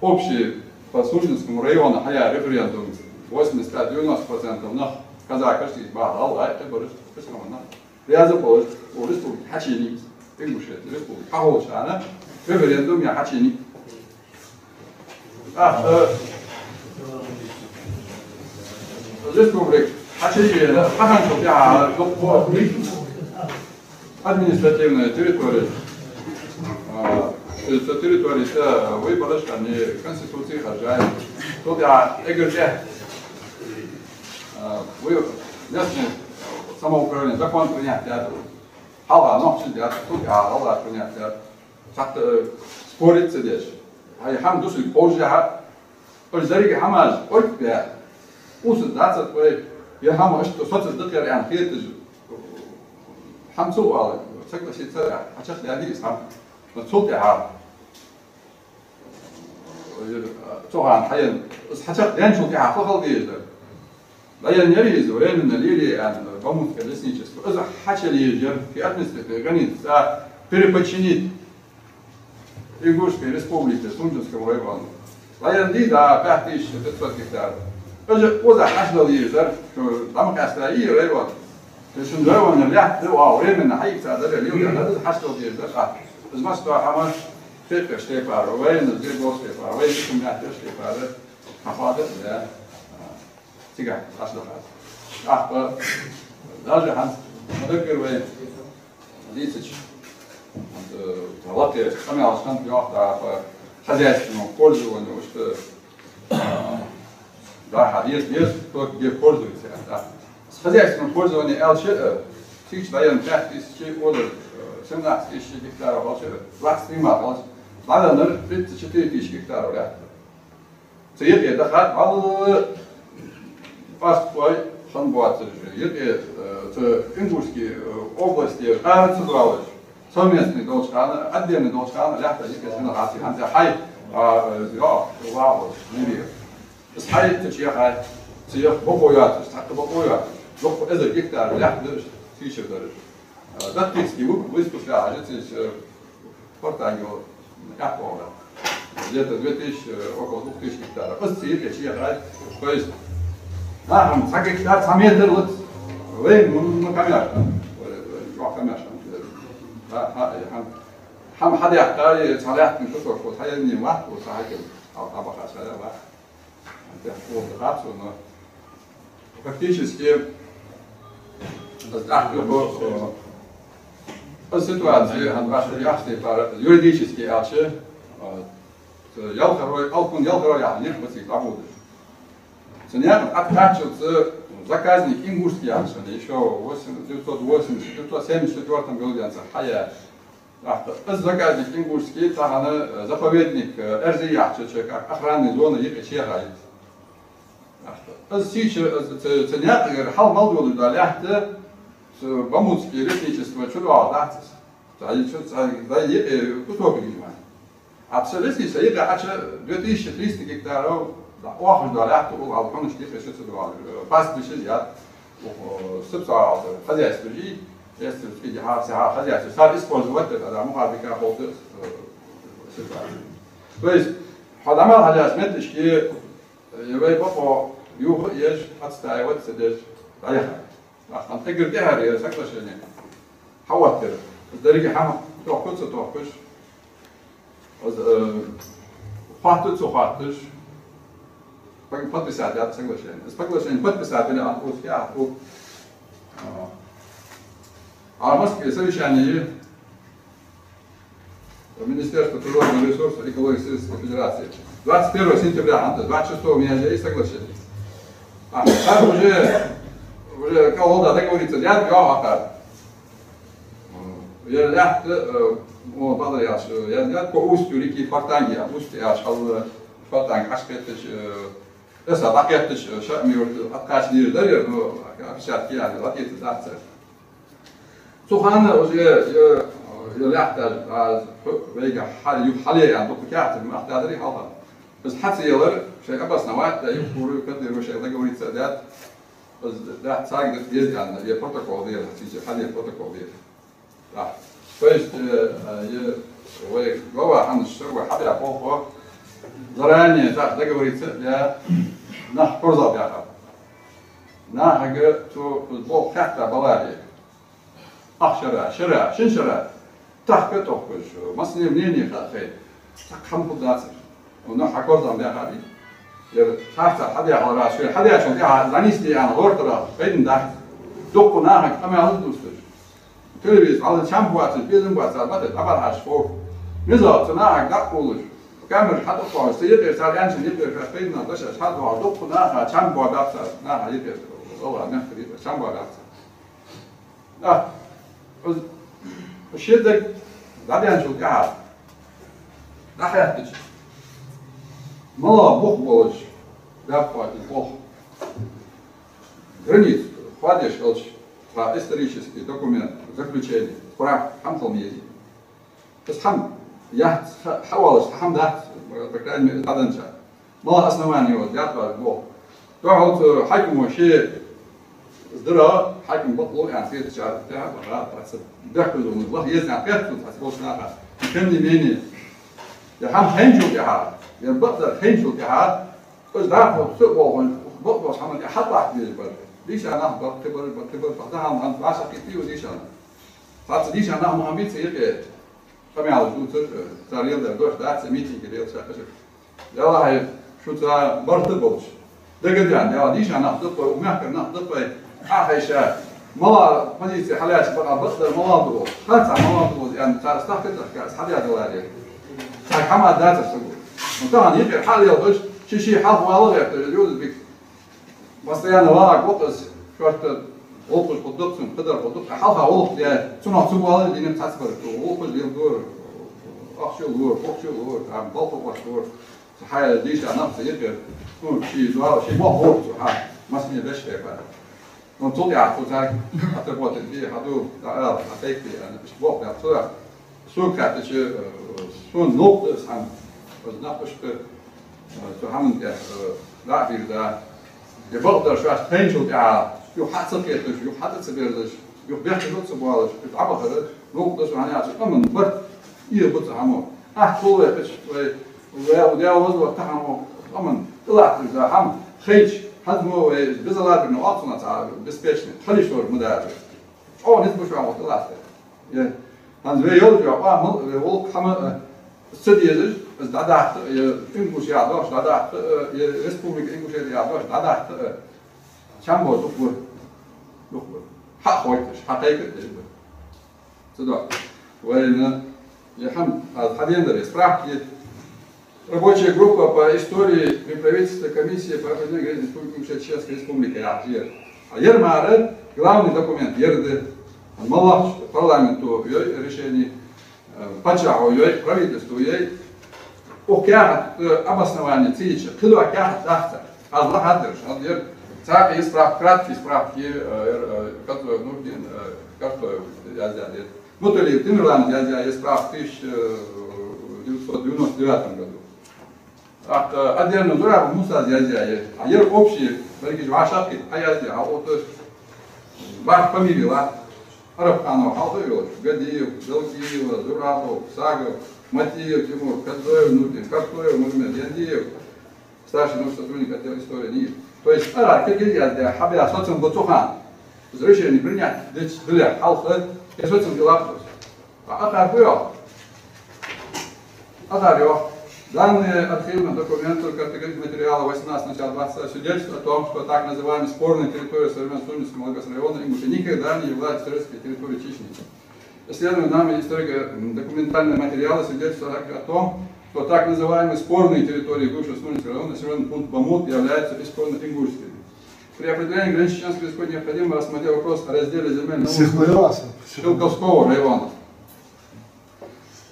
общий по Сунженскому району хьаяь референдум, восемьдесят пять-девяносто процентов нах, казакаш, из бахьа гӀалгӀай, кхыбараш, кхыча къаман нах, раьза болаш, укх республике хьачуеннай из. Ингушетия республика хьахулача хана референдум яь хьачуеннай. ТӀаккха, э, республика хьачуена, хьахинначул тӀехьагӀа дукха административная территория. А, цу территори тӀа выбораш хиннай, Конституци хержай. Цул тӀехьагӀа эггара тӀехьа, а, вы-, местное самоуправление, закон принять даьд. Хьалха нохчаша даьд, цул тӀехьагӀа гӀалгӀаша принять даьд. Цхьаккха, э, спорить ца деш. Хьай хӀама дусилг повжехьа, уж деррига хӀамаш ойт бе, ус дацар вай, е хӀама иштта соцаш дакхар аьнна хеташ, хӀама ца оалаш, согласиться ца яь, хьачакхдаьннай из хӀама. Но цул тӀехьагӀа, э, цу хана хьаена, из хьачакхдаьнначул тӀехьагӀа фу хила дезаш дар? ДӀаеннаяр из временно лилия аьнна, Бамутское лесничество. Из хьачуяла езаш яр, ший административни граница, а, переподчинить Ингушской республике, Сунженскому району. ДӀаеннай, да, пять тысяч пятьсот гектар. Из укхаза хьачудала езаш дар, шо дӀа ма къаьстайий район. Шун района лаьтта да, а, временно хьаийца дар, лилия дар, из хьачудала езаш дар, а. Из масса хӀама, тайпараш тайпара, военный сберегался тайпара, военный хӀама лаьттараш тайпара, хьахоадаб, да. Цигахь Ӏаш даха. ТӀаккха даже хӀанз ма даггара вай дийцача, хӀанз, э, лакхе къамаьлаш хиннад йоах, да, по хозяйственному пользованию, что, э, да, хьа деза, деза, только где пользуется, да. С хозяйственным пользованием аьлча, э, цигача дӀаенна пять тысяч, озар, э, семнадцать тысяч гектаров аьлча, э, двадцать три ма аьлча, дӀаденнар тридцать четыре тысячи гектаров лаьтта. Цу юкъе даха вӀалла пастухой хинна боацаш, юкъе, э, цу Ингушски, э, областе къара ца доалаш, совместный долча хана, отдельный долча хана, лаьтта юкъе хинна хати хӀанз хьай, а, э, йоах, вагӀаш, мире. Из хьай цу чу яхай, цу яха бокъо йоацаш, цхьаккха бокъо йоацаш, дукха эзар гектар лаьтта да уж, фийшер дар уж. Э, даттийский выпуск яхаш, цу, э, Португалии яхь бохура. Где-то две тысячи, э, около двух тысяч гектаров. Из цу юкъе чу яхай. То есть, нахана цхьа гектар, цхьа метр лац. Вай, ну, ну, конечно. Вай, вай, ну, конечно. Да, хьа, э, хьа, хьа, хьа, дехка, э, цхьа лаьтта кусок, вот, хьаеннай вахт, вот, цхьа хьаькам. А, а, баха, цхьа, да. Фактически, аз тӀаккха юха, э, аз ситуаци, хӀанз башха яхаш тайпара, юридически аьлча, э, ялхарой, алкун ялхарой яхаш нах ба цига дӀабодаш. Цу наькъа тӀа кхаччалца заказник Ингушский яхаш, ещё восемь, девятьсот восемьдесят, девятьсот семьдесят четвёртом году денз хьаяь. ТӀаккха из заказник Ингушский тахан, э, заповедник, э, Эрзи яхача чу, как охранная зона юкъе чу яхай из. ТӀаккха из сийча, из ц-, цу наькъагара хьал мел долаш дола лаьтта, цу Бамутский лесничество чу доагӀаргдац из. Цхьа и чу, цхьа, цхьа юкъе кусок йиш я. А цу лесничества юкъе Ӏачу две тысячи триста гектаров Оахаш дола лаьтта, укхаза хьунаш дикъе ши ца доагӀа. Пастбище я, укх, э, сип ца гӀалта, хозяйство жи, если цкъа хьа, сиха хозяйство, цар использовать деш, ада мухар дика ховта, э, ситуация. То есть, хьо дӀа мел хьажача метташка, э, вай бокъо юха еш, отстаивать ца деш, дӀаяхар. Ахьа эггара тӀехьара ер соглашени хьаоттаяр. Из деррига хӀама тохкаш ца тохкаш, из, э, хоатта ца хоатташ, паг-, подписать яь соглашени. Из соглашени подписать яь ахпуски ахпу. А, а Москве совещание Министерство природного ресурса и экологии Российской Федерации. Двадцать первого сентября, а, двадцать шестого мая же и соглашение. А так уже, уже кого-то договориться, я, я, а так. Я, я, э, о, падал я, я, я, по устью реки Фортанги, а устье я, шал, э, Фортанг, Ашкетыч, э, эса Бакетыч, э, ша, ми вот, откачнили, да, ну, опечатки, я, вот это, да, цель. Цу хана уже, э, э, лаьтташ, а, вайга хьал-, ю-, хьале ян, дукха каьхатар ма ахтадари хьалха. Из хьа ца елар, шоай обосновать даь, юххур, кадир, шоай договориться даьд. Из даьд царга деза аьнна, е протокол дера, цига хьале протокол дера. Да. То есть, э, э, е, вай глава хӀанз шервой хьабаь болх ба, заранее так договориться даь, нах корзагӀбаьха. Нахага цу болх хатта баларе. Ах шера, шера, шин шера. Тахка тохкаш, массане мнение ха-, хай. Так хӀама хургдацар. Ну, хьа корзагӀбаьха бий. Ер харцахьа хьадаьхар, шоай хьадаьчул тӀехьа занести аьнна лортара пайдана дац. Дукха нахага къамаьл дувцаш. Телевизор хьалха чам боацаш, безам боацаш, бата дӀабархьаш хов. Мизал цу нахага дӀакъовлаш. Камераш хьатӀакхоачаш, цу юкъера, цар аьнначун юкъера шоаш пайдана дешаш хьатӀадоагӀа, дукха наха чам боабаьб цар, наха юкъера, Аллахӏа мехкара юкъера чам боабаьб цар. Да. Из ши даг дӀадаьнначул тӀехьа дӀахаьттача, малагӀа бух болаш баьб хьо из болх? Граница хоадеш хилча, цхьа исторический документ, заключение, справка, хӀама хила мегий. Из хӀама яц, ха-, хьавоалаш, хӀама дац, по крайней мере, дӀаденнача. МалагӀа основани я из, яц вар бо. ТӀаккха цу хьакимо ше из дара, хьаким бакъло аьнна, сетача тӀехьа баха, баха, бехказув лаха еза аьнна, кхетта цунца болча наха. Тем не менее, ер хӀама хайначул тӀехьа, ер бакъдар хайначул тӀехьа, из дӀахо ца болхаш, бакъдолча хӀаман тӀа хьатӀалатта безаш бар. Дийша нах бар, кхыбар бар, кхыбар бар, тахан хӀанз вӀашагӀкхийтта ва дийша нах. Цхьацца дийша нах ма хиннабий цу юкъе. Къамаьлаш дувцаш, э, цар леладер дош дац, митинге лелаш хӀама. Далла хьай, шуца барт болаш. ДагадоагӀа, Далла, дийша нах да-кх вай, мехкара нах да-кх вай, Ӏохайша, малагӀа позици хьалаьца бакъ-, бакъдар малагӀа да оал. Харцахьа малагӀа да оал, аьнна, цар стахка тӀахкар, хьадаь даларе. Цхьа хӀама дацар саго. Ну, тахан юкъера хьалелхаш, ши-ши хьалха вала гӀерташ, юзбик. Постоянно вагӀа гӀулакх из, шортта гӀулакхаш хургда-кх цун, кхыдар хургда-кх, хьалха гӀулакх де, цунах цу вала динар цхьацца бар. ТӀаккха гӀулакхаш леладора, ахча лора, ухча лора, там, балха кхоачадора. Хьай дийша нах ца йикъер, ну, ший доал, ший мох гӀоргва цо, хьа, массане беш хепа. Ну, цул тӀехьа цо царга отработать де, хьаду, да, ала, хьа тайпа, аьнна, иштта болх баьб цо. Сога хаьттача, э, сона новкъа да из хӀама. Из нах иштта, э, цу хӀаман тӀа, э, дӀа а бийрза. Ер бакъдар шоашта хайначул тӀехьа, юха хьа ца кхеташ, юха хьатӀа ца берзаш, юха бехказа ца боалаш, уж дӀабахар, новкъа да сона, хӀана аьлча къаман барт ийгӀа ба цу хӀамо. Ахь тхо вай кхача, вай, вай, вай, вай, вай, тахан мо къаман тӀалатташ да хӀама хайча, хӀанз мо вай безалаберно оал цунах цхьа беспечный, хила йиш йолаш ма дар. ЧӀоагӀа низ ба шоана тӀалатта. Е, хӀанз вай йолча йоӀа, мал, вай волча хӀама, э, ца дезаш, из дӀадаккха, е, Ингушетия яха дош дӀадаккха, э, е, Республика Ингушетия яха дош дӀадаккха, э, чам бо дукха ба. Дукха ба. Хьа хойташ, хьа кхайкадеш ба. Цудухьа вайна, е хӀама, аз хьаденнадар, справки. Рабочая группа по истории при правительстве, комиссия по определению границ Республики Ингушетия Чеченской Республики яхаш я ер. А ер мара главный документ ер да. МалагӀча парламенто йой решени, э, паччахьо йой, правительство йой. Укх каьхата, э, обоснование ца йича, кхыдола каьхат дац цар. Аз ла хьаддараш, аз ер цхьаькха из справка, краткий справки, э, ер, э, Картоев Нурдин, э, Картоев яздаьд ер. Муталиев Тамерлана яздаьд ер справка тысяча девятьсот девяносто девятом году. ТӀаккха отдельно Зурабов Мусас язъяь я. А ер общий, берригаш вӀашагӀкхийтта хьаязъяь, хьалъотта бархӀ фамили латт. Араб къамах хьалха йолаш: Гадиев, Далгиева, Зурабов, Сагов, Матиев Тимур, Кадзоев Нурдин, Картоев Мурмед, Яндиев, старший научный сотрудник отдела истории НИИ. То есть, ара киргиз яздаь, хьабаь соцам ба цу хана. Из решение принять деча дале хьалха, э, соцам дилла дац. А акхар фу йоах? Акхар йоах: Данные архивных документов, картографических материалов восемнадцатого начала двадцатого свидетельствуют о том, что так называемая спорная территория современного Сунженского Малогорского района Ингушетии никогда не являлась исторической территорией Чечни. Исследования нами историко-документальные материалы свидетельствуют также о том, что так называемые спорные территории бывшего Сунженского района, населённый пункт Бамут, являются исконно ингушскими. При определении границ чеченских республик необходимо рассмотреть вопрос о разделе земель на Сихлоёса. Шелковского района.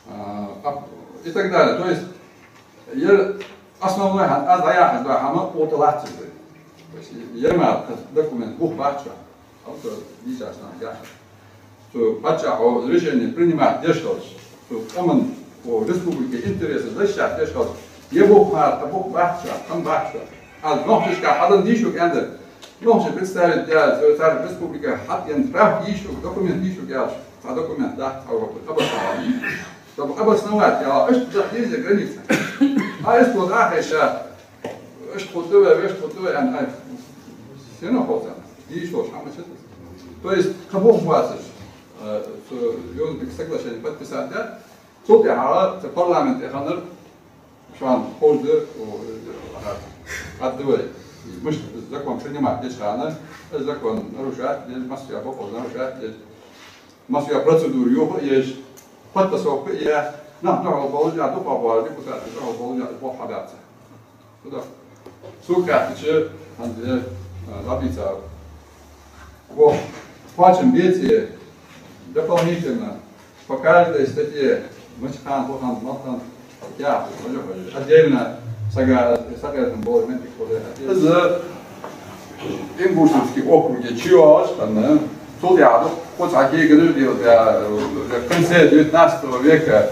А, а, и так далее. То есть, ер основной хӀама, аз дӀаяхьаш дола хӀама, ота латташ да. То есть, ер мара документ бух бац шоана. Автор дийшача наха яхар. Цу паччахьо решение принимать деш хилча, цу къаман, цу республике интересаш защищать деш хилча, ер бух мара, тха бух бац шоана, тха бац шоана. Аз нохчашка хьаденна дийшуг аьнна да. Нохчий представитель я, цар республике хьаденна прав йийшуг, документ йийшуг аьлча, цхьа документ дац, цхьа обоснование. Чтобы обосновать, я, иштта даха деза граница. А иштта вот ахеша, иштта хӀама да вай, вешта хӀама да вай, аьнна, ай, сенах хов царна? Дийшалаш хӀама ца да. То есть, тха бух бац уж, э, цу Нюрнбергский соглашение подписать даьд. Цул тӀехьагӀа цу парламенте хиннар, шоана ховш да, о, э, хьа, хьадувай. Мишта закон принимать деча хана, э, закон нарушать деш, массайола бокъо нарушать деш, массайола процедура йоха еш, подтасовка е, нах духьал болаш, я дукха бола депутат духьал болаш, я болх хьабаьб цар. Куда? Суд кхаьчача, хӀанз, а, дӀабийцав. Во, кхоачам беце, дополнительно, по каждой статье, мича хана, фу хана, мала хана, я, отдельно, сага, сага там было, знаете, куда отдельно. Из Ингушетский округе чу йоагӀаш хинна, цул тӀехьагӀа кхо цхьа кегаш дилла, э, в конце девятнадцатого века,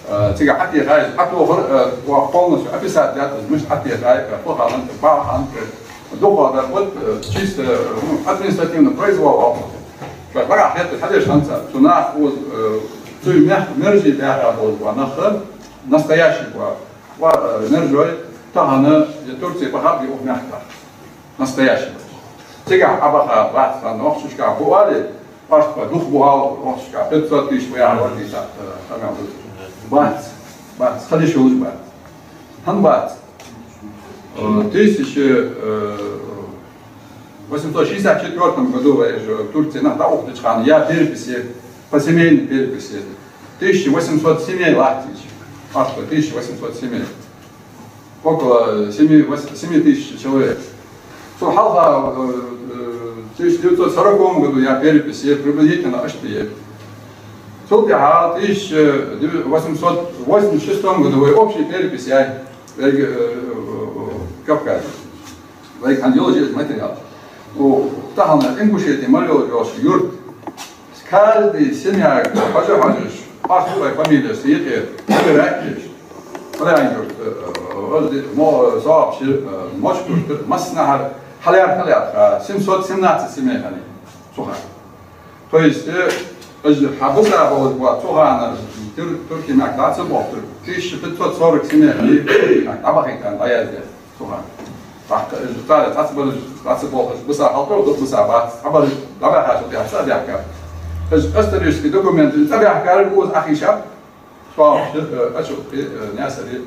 э, цига хьатӀехьа, хьатӀехьа, э, ва полностью описать даьд, мишта хьатӀехьа, э, фу хана, бакъ хана, дукха дар, вот, э, чисто, э, ну, административный произвол оал. Шоай багахьа хетта хьадеш хӀанз цар. Цу наха укхаза, э, цу мехка мержой баьха болаш ба нах, настоящий ба. Ва, э, мержой, тахан, э, Турце бахаб укх мехка. Настоящий. Цига Ӏобаха бац, хӀанз нохчашка бу оале, паспорт дух бу оал, нохчашка пятьсот тысяч бу яхар вар дийца, э, хӀама бу. Бац, бац, хадиш йолаш бац. ХӀана бац? Э, тысяча, э, восемьсот шестьдесят четвёртом году, э, же Турце нах дӀаухача хана, я переписи, по семейной переписи, тысяча восемьсот семей латтийча, паспорт тысяча восемьсот семей. Около семи, вось-, семи тысяч человек. Цул хьалха, э, э, тысяча девятьсот сороковом году я перепись е, приблизительно иштта я. Цул тӀехьагӀа тысяча восемьсот восемьдесят шестом году вай общий перепись яьй, э, э, Кавказе. Вайга хӀанз йолаш я из материал. О, тахан Ингушетия мел йолаш йола юрт. Каждый семья, хьажа-хьажаш, паспорт фамилеш юкъе, собирать деш. Хьалаьнна юрт, э, э, мо-, соабаш, э, Мочкуш, массанахьара хьалаьр хьалаьтта, семьсот семнадцать семей хиннай цу хана. То есть, э, уж хьабиса болаш ба цу хана тур-, туркий мехка дӀа ца бохийтар, тысяча пятьсот сорок семей хиннай туркий мехка дӀабахийта, дӀаяздаь. Цу хана. ТӀаккха уж цар цхьацца бараш, цхьацца болхаш, биса хьалтӀа, дукха биса бац, цхьабараш дӀабаьхачул тӀехьагӀа цӀабаьхкар. Уж исторически документаш цӀабаьхкараш укхаза Ӏохайшаб, соабаш, э, Ачалкхе, э, Наьсаре.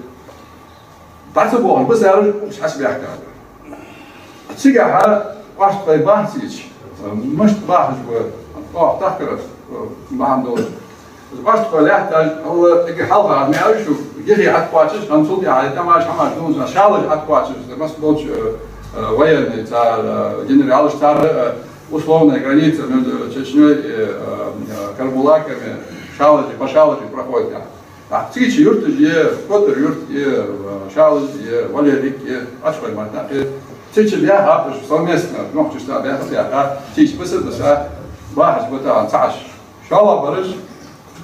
ДӀа ца бохаш бисараш укхаза хьачубаьхкар. Цигахьа оаш тхоай бахьан ца йича, э, мишта бахаш ба, оаха тахкар, э, бахьан долаш. Оаш тхо лаьтташ, хьал-, цига хьалха ма аьлар шуга, гихи Ӏокхоачаш, хӀанз цул тӀехьагӀа тӀемаш, хӀамаш дувцаш, шалаш Ӏокхоачаш, масса долча, э, э, военный цар, э, генералаш цар, э, условная граница между Чечнёй и, э, э, Карабулаками, шалаши, по шалаши проходит. А цига чу юрташ я, Котар-Юрт я, э, Шалаш я, Валерик я, Ачхой-Мартан я. Цига чу баьхаб уж совместно, нохчашца баьха, баьха, цига чу биса, биса, бахаш ба тахан цхьабараш. ШоллагӀбараш,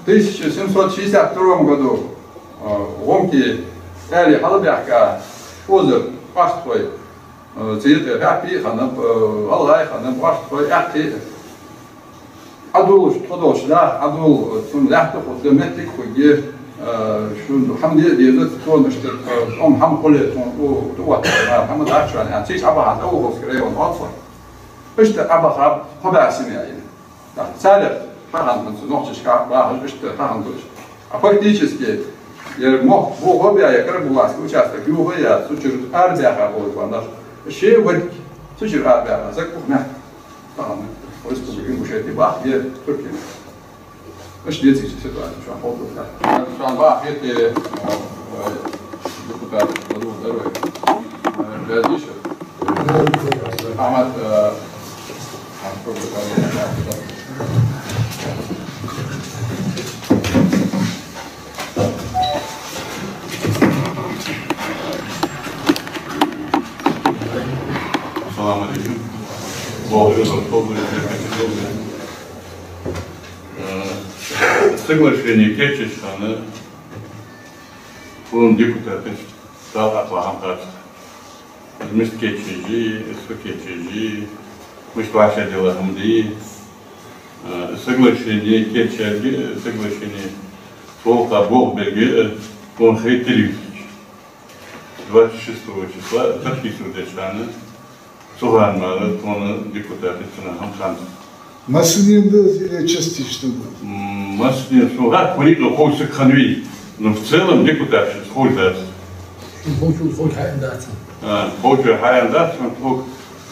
тысяча семьсот шестьдесят втором году, э, гӀумки аьле хьалбаьхка, Озар, къоастхой, э, цу юкъе баьппий хиннаб, э, гӀалгӀай хиннаб, къоастхой, аьккхий. Ӏадуллаш, тхо долча наха Ӏадул, э, цун лаьтта хургда, моттиг хургья, э, шун хӀама де а дезац, цунна иштта, э, тӀом хӀама хуле, цун у, тӀаоттар, хӀама дац шоана, аьнна, цига Ӏобаха, ТӀауховски район оццо. Иштта Ӏобаха, кхо бӀаь семья я. Царех хьахиннад цу нохчашка бахаш, иштта хьахиннад уж. А фактически, ер мохк бохо баь, я Карабулакский участок йохаяь, цу чура арабаьха болаш ба нах. Ше варг, цу чура арабаьха, саг укх мехка тахана республика Ингушетия бах, е Туркия. Иштта деций ситуаци шоана ховргда. Шоана бахийта, э, депутат Бадур Дарвай. Э, Бязишев. Ахьмад, э, Салам алейкум. Э, соглашени кечъеш хана, тхона депутаташта Дала акхла хӀама кхаьчад. Мишта кечъеш я, из фу кечъеш я, мишта вӀашагӀдилла хӀама да. Э, соглашени кечъяьлга, соглашени цу гӀулакха болх бергба, э, тхона хай телевизорчу. Двадцать шестого числа подписывать деча хана, цу хана мара тхона депутаташта цунах хӀама хиннад. Массанена да из или частично да? М, массанена, сона хӀаьта кхуника ховш саг хиннавий, но в целом депутаташта ховш дац. Ховчо, ховчо хьааьнна дац. А, ховчо хьааьнна дац, но хов-,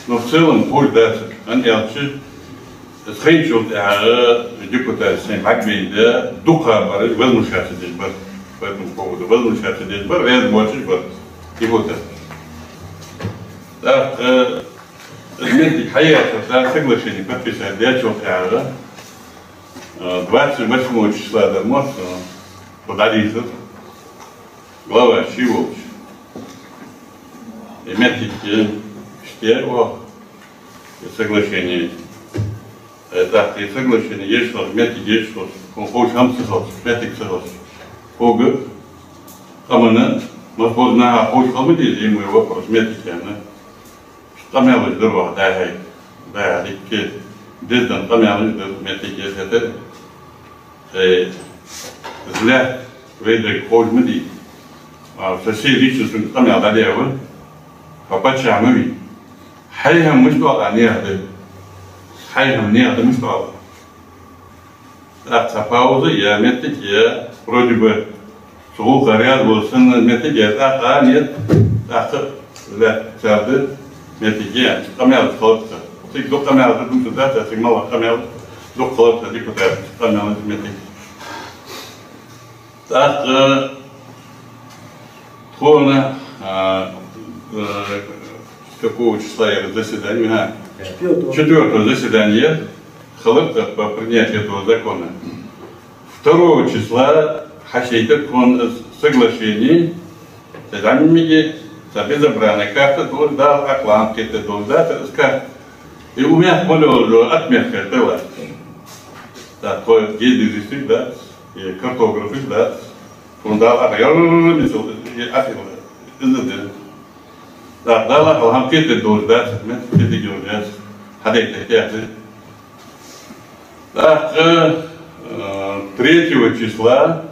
но в целом ховш дац. ХӀана аьлча, из хайначул тӀехьагӀа депутаташ сайна бӀаргабайна да, дукха бар возмущаться деш бар. По этому поводу возмущаться деш бар, раьза боацаш бар депутаташ. ТӀаккха, э, из моттиг хьаяьчул тӀехьагӀа, соглашени подписать даьчул тӀехьагӀа, э, двадцать восьмого числа дар мо, э, тхо дӀадийцар главашка волча. Э, моттиг, э, иштта оаха, э, соглашени. Э, тӀаккха из соглашени еш хилча, моттиг еш хилча, хо-, ховш хӀама ца хилча, моттиг ца хилча, хьога, къаманна, масса болча наха ховш хила ма дезий, мой вопрос, моттиг аьнна. Къамаьлаш дар оаха дӀа-хьа, дӀа-хьа дика, деза да къамаьлаш дар, моттиг еш хетар. Э, из лаьтта вай деррига ховш ма дий. А, со се лично сона къамаьл дӀадаь ва, хьо паччахь ма вий. Хьай хӀама мишта оал наьха да? Хьай хӀама наьха да мишта оал? ТӀаккха цхьа пауза я, моттиг я, вроде бы, цу гӀулакха раьза вола санна моттиг я, тӀаккха а нет, тӀаккха лаьтта цар да, моттиг я, къамаьлаш хилац. Цига дукха къамаьлаш да, дувцаш дац, цига мел къамаьлаш дукха хилац депутаташта, къамаьлаш, моттиг. ТӀаккха тхона, а, э, какого числа яр заседание? А. Четвёртого. Четвёртого заседание хилар по принятию этого закона. Второго числа хьашайтар тхона соглашени, цу зӀамига, цу безобразная карта долаш, Дала акхла хӀама кхетар долаш дацар из карта. И у мехка мел йола отметка тӀа латташ. ТӀаккха тхо геодезисташ дац, и картографаш дац. Тхона Дала акхла, яр мисал, и акхила, из да. ТӀаккха Дала акхла хӀама кхетар долаш дац, моттиг кхетаргйолаш яц, хьадайта тӀехьа. ТӀаккха, э, третьего числа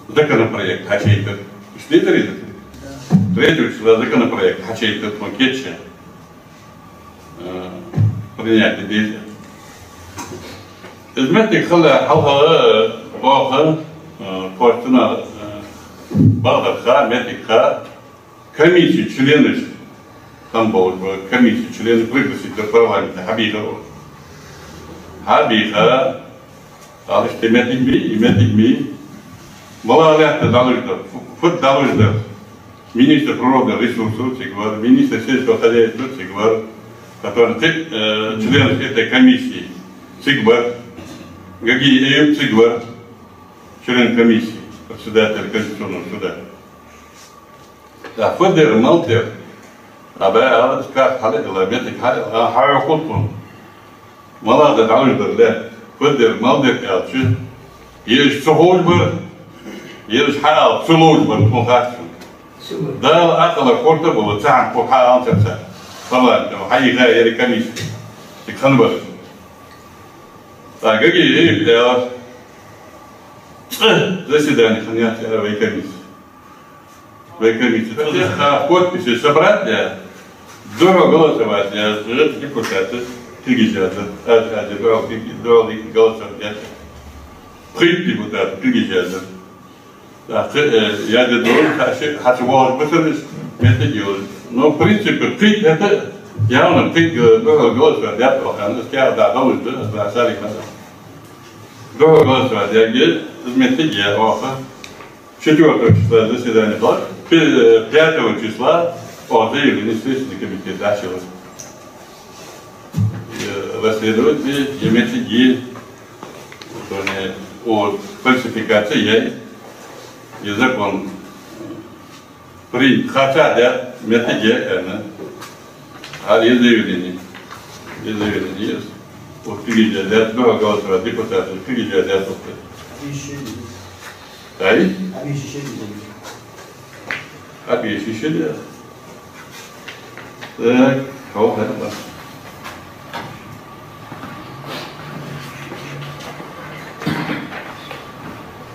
законопроект хьашайтар. Иштта деций из? Третьего числа законопроект хьашайтар, тхона кечъяь, э, принятие деза. Из моттиг хилале хьалха, э, оаха, э, тхоашта цунах, э, бакъдар ха, моттиг ха, комиссий членаш, там болаш ба, комиссий членаш пригласить дар парламента, хьабийхар оаха. Хьабийха, ала иштта моттиг ма йий, моттиг ма йий. МалагӀа лаьтта дӀалуш дар, фу-, фуд дӀалуш дар? Министр природных ресурсов цига вар, министр сельского хозяйства цига вар, который, э, член этой комиссии цига вар, Гагиев Эюп цига вар, член комиссии, председатель Конституционного суда. ТӀаккха фу дер, мала дер? Абай ала, из карта хьалъайла, моттиг хьалъайла, хьахьокхал тхона. МалагӀа да дӀалуш дар лаьтта? Фу дер, мала дер аьлча, е уж ца ховш бар, е уж хьаала ца ловш бар, тхона хац. Дала акъала корта бола цхьан кхо хьаалцарца. Парламент хьайга яри комиссия. Цига хинна бар. ТӀаккха Гагиев аьлар: цкъа заседани хиннаяц, аьлар, вай комиссия. Вай комиссия. Цкъа подписи собрать даь, духьал голосовать даь, жат депутаты кулгаш яздар. Аз, аз духьал, духьал голосовать даь. Пхийтта депутат кулгаш яздар. ТӀаккха, э, я де дора, хьа ши-, хьа ца вогӀаш бисараш, моттиг йолаш. Но, в принципе, пхийтта хӀаьта, явно пхийтта г-, духьал голосовать даьд оаха, из каьхат дӀадовш да, аз ва сарик хӀаьта. Духьал голосовать даьд, из моттиг я оаха. Четвёртого числа заседани хилар, пе-, э, пятого числа оаха заявлени Следственный комитет дӀачуяьлар. Э, расследовать де, е моттиг я, то есть, о, фальсификаци я, е закон принят, харцахьа даьд, моттиг я, аьнна. Хьал е заявлени. Е заявлени. Вот кулгаш яздаьд, духьал голосовать, депутаты кулгаш яздаьд. Ай? Обещание. Так, хьо хӀама.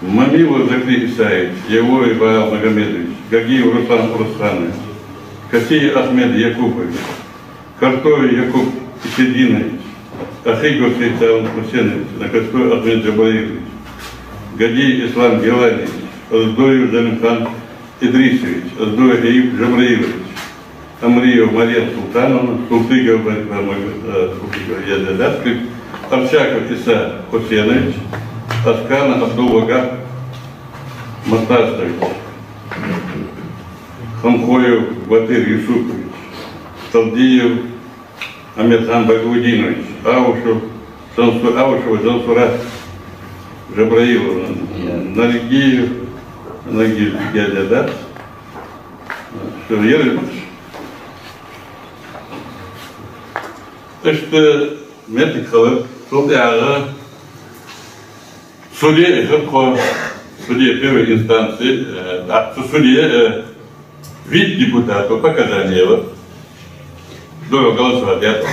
Мамилов Закри Исаевич, Евлой Павел Магомедович, Гагиев Руслан Урусханович, Касиев Ахмед Якупович, Картоев Якуб Исидинович, Ахигов Сейд Салым Хусейнович, Накастой Ахмед Джабраилович, Гадиев Ислам Гилалиевич, Оздоев Залимхан Идрисович, Оздоев Аюб Джабраилович, Амриева Мария Султановна, Султыгова Мария, э, Султыгова Язедаскаль, Арчаков Иса Хусейнович, Аскана Абдулвагаб Мастасович, Хамхоев Батыр Юсупович, Талдиев Амирхан Багаудинович, Аушев Жансу-, Аушева Жансурат Джабраиловна, Наргиев, Наргиев Геледа. Всё, ераш. Иштта моттиг хилар, цул тӀехьагӀа суде, хӀанз тхо суде первой инстанции, э, тӀаккха цу суде, э, виъ депутата показани яьлар. Дора голосовать даьд.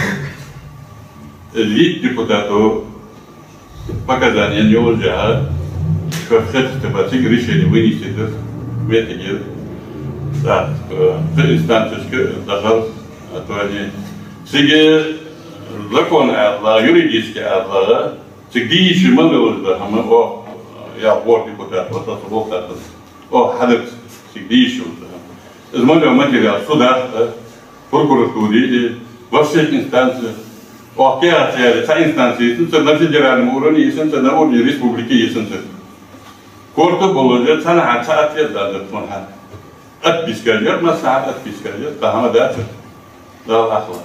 Э, виъ депутата показани яь йолаш, шоаш хеташ тӀа ба цига решени вынести дар, моттиг я. Так, э, цу инстанцешка дахар, а то они цига закон аьнна, юридически аьнна, цига дийша мел йолаш да хӀама, о, я гӀор депутат, вот, а суббота. О, хьадарца, цига дийша ва. Из ма йола материал судах, э, прокуратуре, э, во всех инстанциях. О, кхы а цхьа инстанци йисанзар, на федеральном уровне йисанзар, на уровне республики йисанзар. Корта болаш, цхьаннахьа цхьа ответ даьдар тхона. Отписка яр, массанахьа отписка яр, тахан дацар. Дала ахла.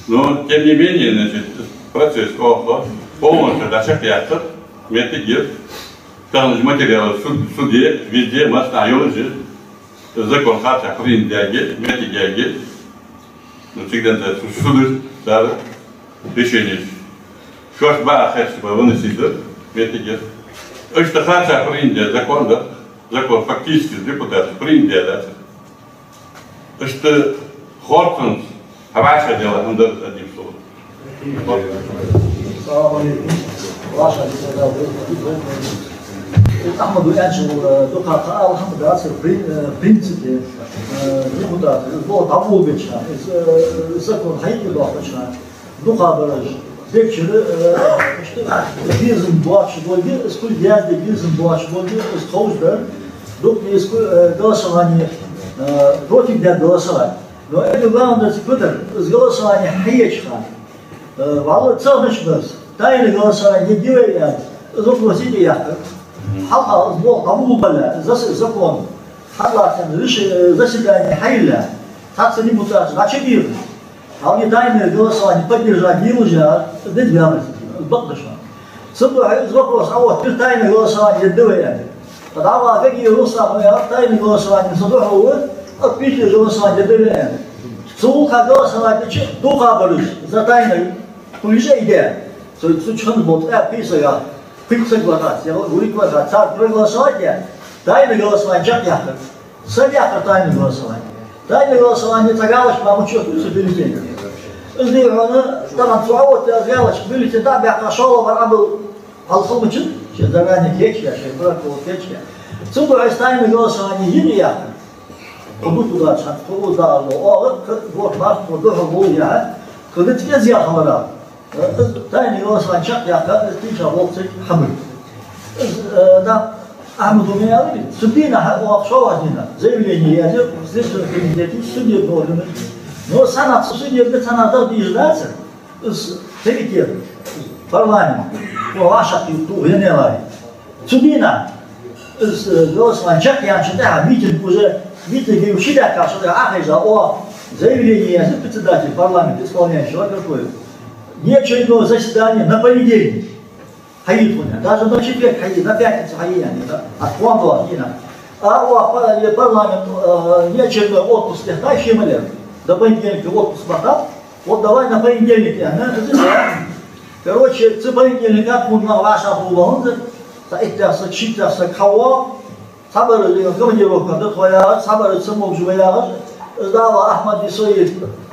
Но, тем не менее, значит, процесс оаха полностью дӀачакхъяьккхар, моттиг я. Тахан материал суд-, суде, везде, массанахьа йолаш я. Закон харцахьа принят даьд, моттиг я. Ну, цига денз су-, суд дар, цар решени. Шоаш бакъахьа хеташ ба вынести дар, моттиг я. Иштта харцахьа принят даь закон дар, закон фактически депутаташа принят даьд. Иштта хорцунца хьа вӀашагӀделла хӀама дар, одним словом. Салам алейкум. ВӀашагӀделла. Ахмада аьнначул дукха кхы ала хӀама дац, при-, э, в принципе, э, депутат, из бо дӀаболабеча, из, э, закон хьайга доахкача, дукхагӀбараш дегчара, э, иштта безам боацаш болга, из кулг язде безам боацаш болга, из ховш дар, дукха из ку-, э, голосовани, э, против даьд голосовать. Но это главное дар цига фу дар, из голосовани хьаеча хана, э, валлахӀи, ца хиннача бесса, тайна голосовани де вай аьнна, из вопрос тӀаяьккхар. Хьалха из болх дӀаболабалале, из зас-, закон, хьаллаьца реш-, э, заседани хьайилла, цхьацца депутаташ дӀачубийхар. Хьалха тайное голосование поддержать йолаш яр, дед вяна, бакъдаш. Цудухьа из вопрос, а вот теперь тайное голосование де вай аьнна. ТӀаккха вай Гагиев Руслана аьлар, тайное голосование цудухьа ва, а пхийтта голосование де вай аьнна. Цу гӀулакха голосовать дича, дукхагӀбараш за тайное, кулгаш а йидаь. Цу, цу чу хинна болча пхийтта сага, пхийтта саг вахац, я гурик вахац, цар проголосовать даь, тайное голосование чакхъяьккхар. Са дехар тайное голосование. Тайное голосование, цхьа галочка ба мича оттаду цу бюллетене. Из дий хьона, тахан цу Ӏооттаяь галочка, бюллетень дӀа а баьккха, шоллагӀа бар Ӏобилла хьалха мича, шоай заранее кечъяь, шоай протокол кечъяь. Цудухьа из тайное голосование йиъ яхар. Кхы дукха дац, хӀанз кхы укхаза дагӀаш дола оагӀув, кхы боху март, кхы духьал болаш яхьа, кхы дицкъеза яхалара. Из тайное голосование чакхъяккха, из тийша болх цига хьабуй. Из, э, да, Ахьмада ма аьларий, цу дийнахьа, оаха шоллагӀча дийнахьа заявлени язъяьй Следственный комитете, судебный органе. Но цхьаннахьа цу судебни, цхьаннахьа дагадеш дацар, из комитет, парламент, оаха вӀашагӀкхийтта тӀу гӀенелай. Цу дийнахьа, из, э, голосование чакхъяьнначул тӀехьагӀа митинг уже, митинге ши даьккхача тӀехьагӀа Ӏохайша, оаха заявлени язъяьй председатель парламента, исполняющий орган Кокоев. Неочередное заседание на понедельник хьае тхона. Даже на четверг хьае, на пятницу хьае, яхаш, да? А тхона доагӀа дийнахьа. А оаха па-, е парламент, э, неочередной отпуск техтай, ши ма лер. До понедельника отпуск бахаб. Вот давай на понедельник, яхаш, да? Короче, цу понедельника тхона нах вӀашагӀкхувла хӀанз, цхьа итт саг, шийтта саг хьавоагӀа, цхьабараш командировке да тхо яхаш, цхьабараш ца могаш ва яхаш, из Дала Ахьмад Исоев,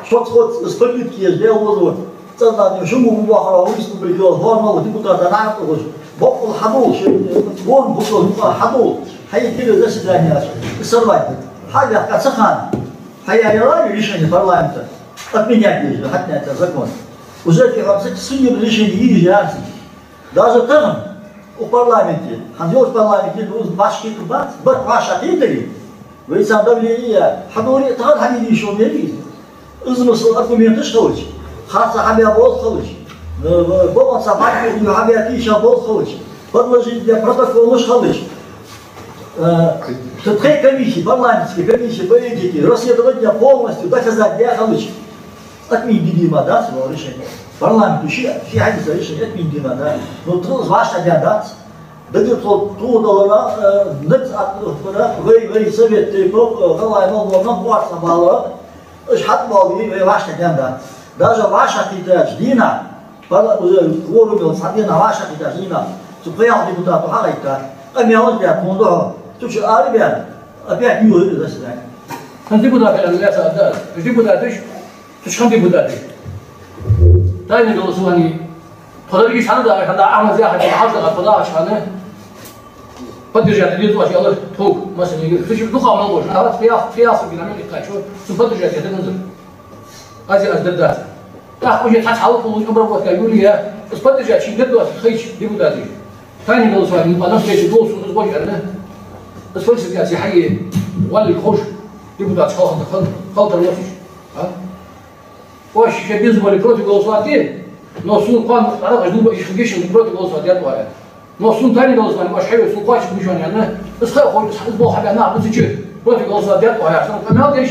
шоца-хоца из попытка еш, Даьла лазар, цӀазлатне шунгу бахара выступить йола формала депутата нахьа тӀа гӀуш, боккъал хьадувла, шоай гон бутал юкъа хьадувла, хьае кхы заседанеш, и сорвать. Хьаваьккха ца хана, хьаяь яьлар решение парламента, отменять еш, хьатӀаэттар закон. Уже тӀехьа ца судебни решени йийжа яцар. Даже тахан укх парламенте, хӀанз йолча парламенте, ну, башхийта бац, барт вӀашагӀкхийттарий, вай царна давлени яь, хьадури, тахан хьадийша мел из. Из масала аргументаш хилча, харца хьабаь болх хилча, э, бокъонца бӀаргагу хьабаь тийша болх хилча, подложить даь протоколаш хилча, э, цу тхоай комиссии, парламентский комиссии по этике, расследование полностью доказать даь хилча, отменить де дезаш ма дац вай решени. Парламента ши, ши хьадийца решени отменить де дезаш дац. Ну, тхо из вӀаштӀехьадаь дац. ДагадоагӀа тхо тӀадалара, э, нагахь а тхона, вай, вай совет тейпов, э, гӀалгӀай мел бола нах боарца бала, уж хьатӀабоалабе вай вӀаштӀехьадаь дац. Даже вӀашагӀкхийттача дийнахьа, пара-, уже кворум йолча цхьан дийнахьа вӀашагӀкхийттача дийнахьа, цу пхелагӀча депутата хьагӀайтта, къамаьлаш даь тхона духьал, цу чу арабаьнна, опять юха из заседание. ХӀанз депутат аьнна лаьца а да, депутаташ, цу чу хинна депутаташ. Тайное голосование. Тхо деррига цхьана да, хӀанз Ахьмада яхача хьалха тхо дахача хана, поддержать де деза оаш аьлар тхога, масала, цу чу дукха мел бола нах, пхи-ялх, пхи-ялх саг гина мел иккхачо, цунна поддержать де дезар. Аз, аз дар дац. ТӀаккха уже цхьацца хьалха хулаш обработка юлия, из поддержать шийна дар доацаш хайча депутаташ. Тайное голосование, ну, а на встрече голосуем, из гӀож аьнна. Из фальсификаци хьае, валлахӀи, ховш, депутаташ хьалха хал-, халтар лоацаш. А? Оаш шоай безволи против голосовать де, но сона кхоана аракъаш дуба, иш хгишин против голосовать даьд оаха. Но сона тайное голосование оаш хьайой, сона кхоачаш мишон яьнна, из ха а хой, из болх хьабаь нах бацача, против голосовать даьд оаха, сона къамаьл деш,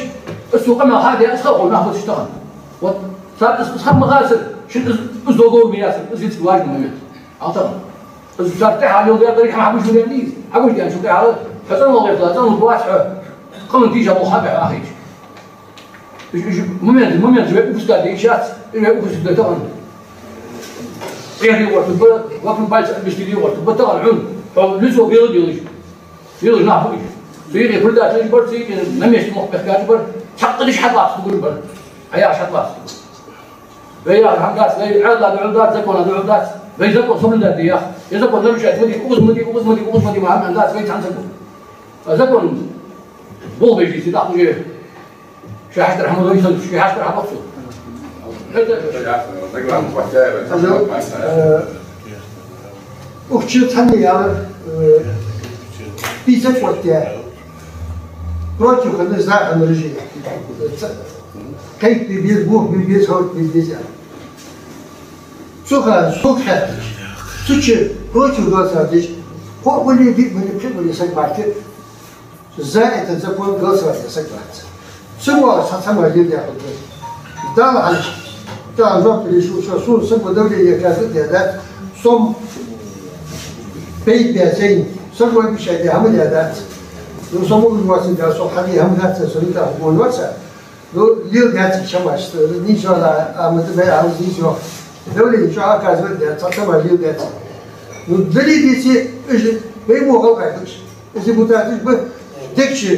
из сона къамаьл хьадаь, из ха а хой, нах бацаш тахан. Вот, цар из, из ха ма хацар, шун из, из договор ма яцар, из вицка важный момент. Алтан. Из цар тӀехьа леладаьр деррига хӀама хьагуш ваьнна из. Хьагуш даьнначул тӀехьагӀа, хьо цӀенвала гӀертала, цӀенлургвац хьо. Къаман тийша болх хьабаь ахийча. Уж, уж момент, момент вай упускать де йиш яц, вай упустить даь тахан. Эхь де гӀертаргба, вокруг пальца обвести де гӀертаргба тахан хьона. Хьо лицо белый делаеш. Белаеш нах ба уж. Цу юкъе предателаш бар, цу юкъе на месте мохк бехкаш бар, цхьаккха деш хьалаца дугур бар. Хьаяхаш хьалаца. Вай яхар хӀама дац, вай Ӏаьдала духьал дац, закона духьал дац. Вай закон соблюдать де ях. Е закон нарушать ма де, укхаза ма де, укхаза ма де, укхаза ма де, ма хӀама дац вай цхьан саго. А закон болх беш дийцад, тӀаккха уже шоай хьаштара хӀама дой, шоай хьаштара хӀама боху. Э, укх чу цхьанне яьлар, э, пятьдесят оттадаь. Против хиннараш, за хиннараш. Ц-, кхайкабе беза, бохабе беза, хӀалакбе беза. Цу хана сога хаьттача, цу чу против голосовать деш, кхоъ вале, диъ вале, пхиъ вале саг баттар, за этот закон голосовать даь саг бац. Цу муала цхьа ца ма леладаь хӀама. Дала хьалаш, Дала жоп луш, шо сона саго давлени оказать даь дац, со-м пайда баь сайна, саго обещать даь хӀама даь дац. Ну, со ма уж вацин да, со хьаде хӀама дац, со нитӀа хӀама вац. Ну, леладаьд цар шамаш, ничего, а, а мы тогда, а, ничего. Давление чу оказывать даьд, цхьа ца ма леладаьд цар. Ну, дале дийце, уж вай во гӀалгӀай ба уж. Уж депутаташ ба, дегча,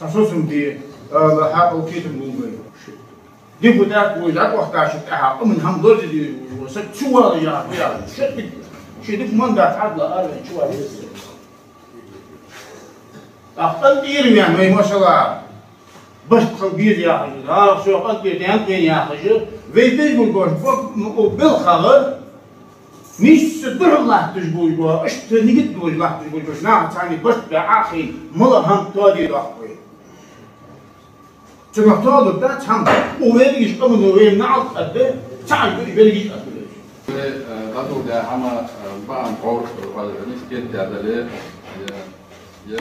Цхьа сосунте, а, хьакъал кхетам бу вай. Депутат вай, дӀакъоастача тӀехьа, къаман хӀама лорза дезаш вола саг чувала яхаш, яхаш. Ши дика, ши дика мандат хьадла ара чувала еза. ТӀаккха къинтӀера вена вай, машаллахӀ, башха хила беза яхаш, арахь со къинтӀера ден кхийна яхаш, вай беза гургош, бо-, м-, о, белхагӀа, нийсса духьал латташ болаш бола, иштта нигат долаш латташ болаш бола, наха царна башха бе Ӏахий, мала хӀама тоаде дохк вай. Цунах тоалургдац хӀама. Укх верригаш къамано вайна наӀалт аргда, цхьа а ду, верригаш аргда. Вай, э, дӀадоладаь хӀама, э, баам хьор, э, вай нийса кхетадаь дале, э, е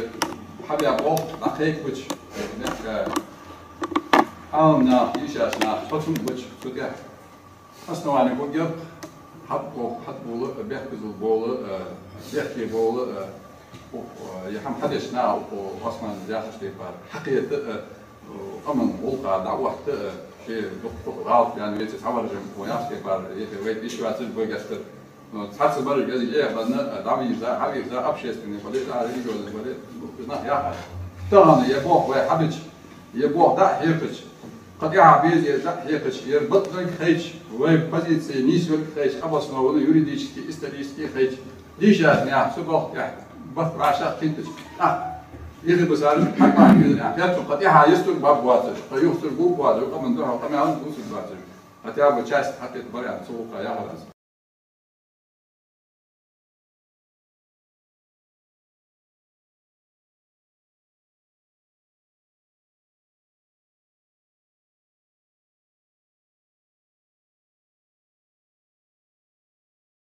хьабаь болх дӀакхайкабича, э, мехка Ӏаламнах, дийшача наха хоттам бича, цу тӀа основани хургья-кх, хьатӀабоал-, хьатӀабоал, бехказал боал, э, бехке боал, э, укх, э, е хӀама хьадеш наха, укх Ӏусмана яхача тайпара хьакхета, э, къаман гӀулакха дӀаотта, э, ший дукха гӀалат вена веце цхьаваржам, укх яхача тайпара, ехе вай диш вацар, бой гастар. Ну, цхьацца бараш газа эханна, э, дӀавийрза, хьавийрза, общественный бале, да, религиозный бале, ну, нах яхар. Тахан е болх вай хьабича, е болх дӀа а хьекхача, кхы тӀехьа беза е дӀа а хьекхача, ер бакъдолга хайча, вай позици нийсволга хайча, обоснованно, юридически, исторически хайча, дийшача наха цу болх тӀехьа барт вӀашагӀкхийттача, а, ихи басараш хьакъахьа хьекхача, кхы тӀехьа йистур баб вацаш, кхы юхцур губ вацаш, къаман духьал къамаьл дусур бацаш, хотя бы часть хьакхетабар аьнна, цу гӀулакха яхар аз.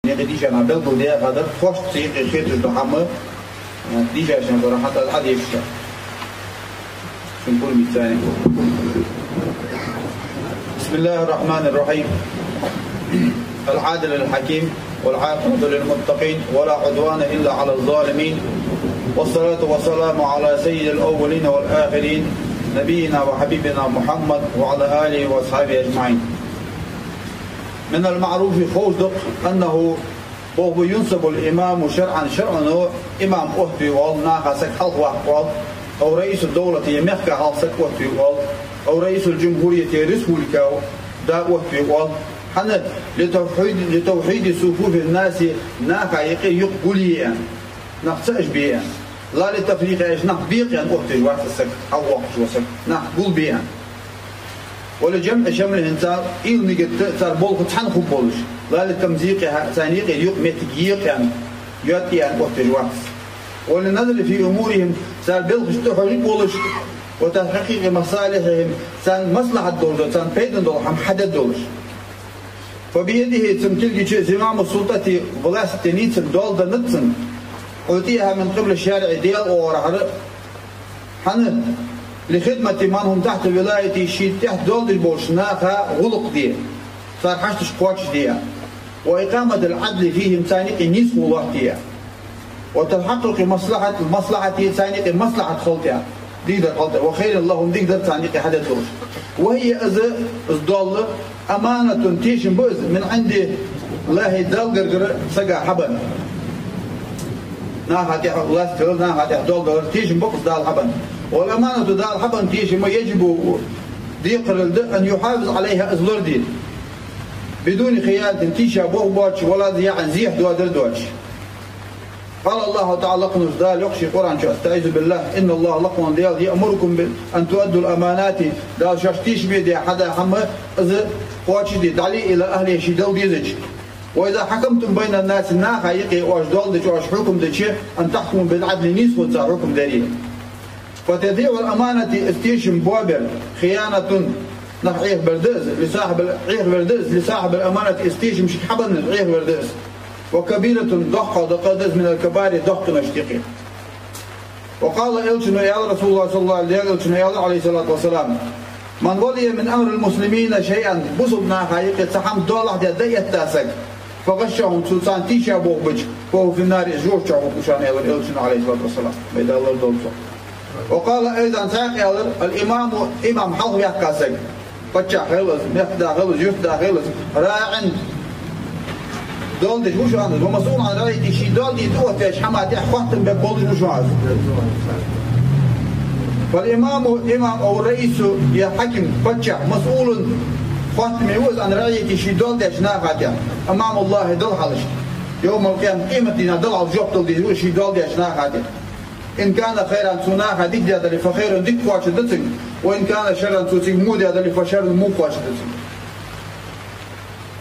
Наькъа дийша нах белгалдаь хьадар, хьош цига хеташ да хӀама, дийшача наха хьатӀа Ӏодешаш. بسم الله الرحمن الرحيم. العادل الحكيم، والعاقبة للمتقين، ولا عدوان إلا على الظالمين، والصلاة والسلام على سيد الأولين والآخرين، نبينا وحبيبنا محمد وعلى آله وأصحابه أجمعين. من المعروف, ховш да-кх, أنه, боху, ينصب الإمام شرعا, шарӀо имам оттаве оал, наха саг хьалхаваккха оал, أو رئيس الدولة, е мехка хьалха саг оттаве оал, أو رئيس الجمهورية, е республика да оттаве оал. ХӀана? لتوحيد, لتوحيد صفوف الناس, наха юкъе юкъ гулъе аьнна, нах цаӀаш бе аьнна. لا للتفريق, аьлча нах бекъа аьнна оттавеш вац из саг, хьалхавоаккхаш вола саг, нах гулбе аьнна. ولجمع شملهم, цар уйла, нигат, цар болх цхьана хургболаш. لا لتمزيقها, царна юкъера юкъ моттиг екъа аьнна, йоаттае аьнна оттавеш вац. وللنظر في أمورهم, цар белхаш тӀахьожаргволаш, وتحقيق مصالحهم, царна маслахьат долаш дола, царна пайдана дола хӀама хьадергдолаш. فبيده, цун кулгача, زمام السلطة, власть нийсса доал да цунна, أعطيها من قبل الشارع, Даьла оагӀорахьара. ХӀана? لخدمة من هم تحت ولايته, ший тӀехьа доал деш болча наха гӀулакх де, цар хьашташ кхоачашде, وإقامة العدل فيهم, царна юкъе нийсхо лоаттаде, وتحقق مصلحة, مصلحته, царна юкъе маслахьат хилда, дикадар хилда, وخير لهم, дикадар царна юкъе хьадергдолаш. وهي, из, из доал, أمانة, тешам ба из, من عند الله, Далла гаргара сага хьабенна. Наха тӀехьа власть хилар, наха тӀехьа доал далар тешам ба-кх из Дала хьабенна. والأمانة, Дала хьабенна тешам, يجب, декхарийла да, أن يحافظ عليها, из лораде. بدون خيانة, тийша болх боацаш, ولا ضياع, зехьа доадар доацаш. قال الله تعالى, лакхвеннача Дала йоах ший Къуръан чу: أستعيذ بالله, إن الله, лакхвенна Даьла, يأمركم بأن تؤدوا الأمانات, Дала шоашта тешаме даь хьадаь хӀама, из кхоачашде, дӀале, إلى أهلها, ший дала дезача. وإذا حكمتم بين الناس, наха юкъе оаш доал дича, оаш хьукам дича, أن تحكموا بالعدل, нийсхо цар хьукам даре. فتضييع الأمانة, из тешам боабар, خيانة, нах Ӏехабар да из, لصاحب ال-, Ӏехавар да из, لصاحب الأمانة, из тешам шийга хьабеннарга Ӏехавар да из. وكبيرة, доккха дакъа да из, من الكبائر, доккхача къиношта юкъе. وقال, элчано аьлар, رسول الله صلى الله عليه, Даьла элчано аьлар, عليه الصلاة والسلام: من ولي من أمر المسلمين شيئا, бусалба наха юкъе цхьа хӀама доалахьа даь дӀаэтта саг, فغشهم, цо царна тийша болх бича, فهو في النار, из жожагӀате ву, аьлар элчано, عليه الصلاة والسلام. Вай Дала лорадолда цох. وقال أيضا, цхьаькха аьлар: الإمام, имам, хьалхаваьккха саг, паччахь хилва из, мехкда хилва из, юртда хилва из, راع, доал деш ва шоана из, ومسؤول عن رعيته, ший доал де тӀаоттаваьча хӀаман тӀехьа хоаттам бергболаш ва шоана из. فالإمام, имам, أو الرئيس, е хьаким, паччахь, مسؤول, хоттаме ва из, عن رعيته, ший доал деча наха тӀа, أمام الله, Далла хьалхашка. يوم القيامة, къематдийнахьа Далла хьалха жоп дала дезаш ва ший доал деча наха тӀа. إن كان خيرا, цу наха дика даь дале, فخير, дика кхоачаргда цунга, وإن كان شرا, цо цига во даь дале, فشر, во кхоачаргда цунга.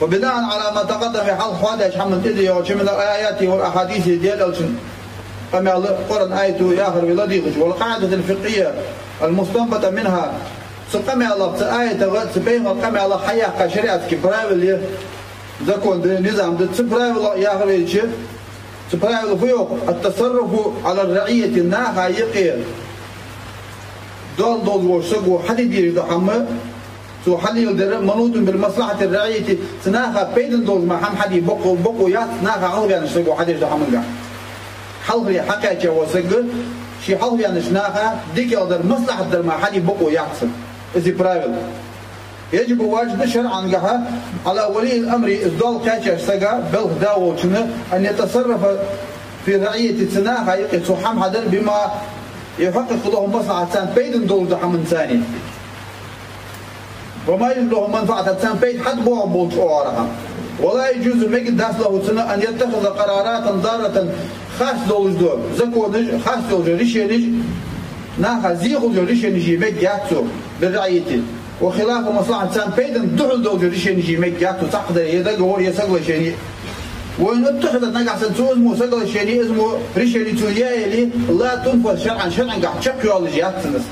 وبناء على ما تقدم, хьалха хьоадаьча хӀаман тӀадийгӀача, من الآيات والأحاديث, Даьла Элчан къамаьл, Къуръан аято яхар вай ладийгӀача, والقاعدة الفقهية المستنبطة منها, цу къамаьлах, цу аятах, цу пайхамара къамаьлах хьаяьккха шариатски правила я, закон да, низам да, цу правилах яхар вайча, цу правила фу йоах: التصرف على الرعية, наха юкъе доал долаш волча саго хьаде дезаш дола хӀама, цо хьалеладер, منوط بمصلحة الرعية, цу наха пайдана долаш мара хӀама хьаде бокъо, бокъо яц наха хьалхаваьннача саго хьадеш дола хӀамангахьа. Хьалхаре хьакхаьча вола саг, ший хьалхаваьннача наха дикагӀдар, маслахьатдар мара хьаде бокъо яц цун. Из я правила. يجب, важиб да шарӀангахьа, على ولي الأمر, из доал кхаьчача сага, белха да волчунна, أن يتصرف في الرعية, цу наха юкъе цо хӀама хьадар, بما يحقق لهم مصلحة, царна пайдана долаш дола хӀаманца, وما يجلب لهم منفعة, царна пайда хьатӀабоагӀа болча оагӀорахьа. ولا يجوز, мегаргдац, له, цунна, أن يتخذ قرارات ضارة, харц долаш дола законаш, харц долаш дола решенеш, наха зе хулаш дола решенеш е мегаргьяц цо, بالرعية, وخلاف مصلحة, царна пайдана духьал долаш дола решенеш е мегаргьяц цо, цхьаккха дар, е договор, е соглашение. وإن اتخذت, нагахьа санна цо из мо соглашение, из мо решение цо яь яле, لا تنفذ شرعا, шарӀангахьа чакхйоалаш яц цунна из.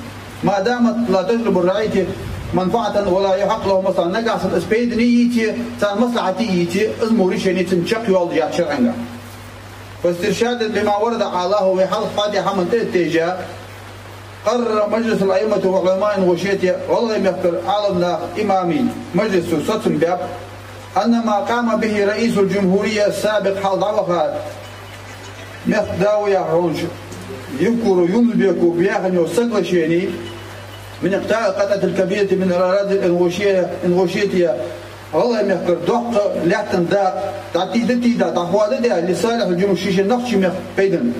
ما دامت لا تجلب للرعية منفعة ولا يحقق لهم مصلحة, нагахьа санна из пайдане йийце, царна маслахьате йийце, из мо решение цунна чакхйоалаш яц шарӀангахьа. فاسترشادا لما ورد أعلاه, вай хьалха хьоадаь хӀаман тӀа а тайжа, قرر مجلس الأئمة والعلماء, ин гӀо шетте, ГӀалгӀай мехкара Ӏаламнаха имамий мажлисо соцам баьб, أن ما قام به رئيس الجمهورية السابق, хьалха дӀаваха мехка да ва яхаш волча Евкуров Юнус-Беко баьхача соглашени, من إقطاع القطعة الكبيرة من الأراضي الإنغوشية, Ингушетия, ГӀалгӀай мехкара доккха лаьттан дакъа дӀатийда, тийда, дӀахоададаь, لصالح الجمهورية, ший-ший нохчий мехка пайдана.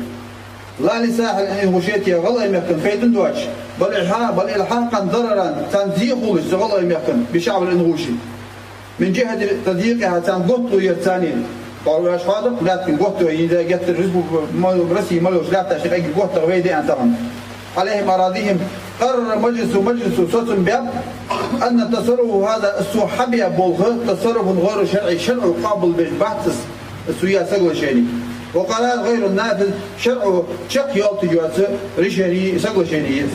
لا لصالح الإنغوشية, ГӀалгӀай мехка пайдана доацаш, بل إلحا-, بل إلحاقا ضررا, царна зе хулаш цу ГӀалгӀай мехка, بالشعب الإنغوشي, من جهة تضييقها, царна готто яр царна. Бара ваш хьоадаккха, лаьттан готто, и да геттара респуб-, ма-, Россе мел йолча лаьтташта юкъе готто вай деана тахан. عليهم أراضيهم, قرر المجلس, мажлисо соцам баьб, أن تصرفه هذا, из цо хьабаь болх, تصرف غير شرعي, шарӀо къоабалбеш бац из, из цо яь соглашени. وقرار غير نافذ, шарӀо чакхйоалийташ йоаца решени, соглашени я из.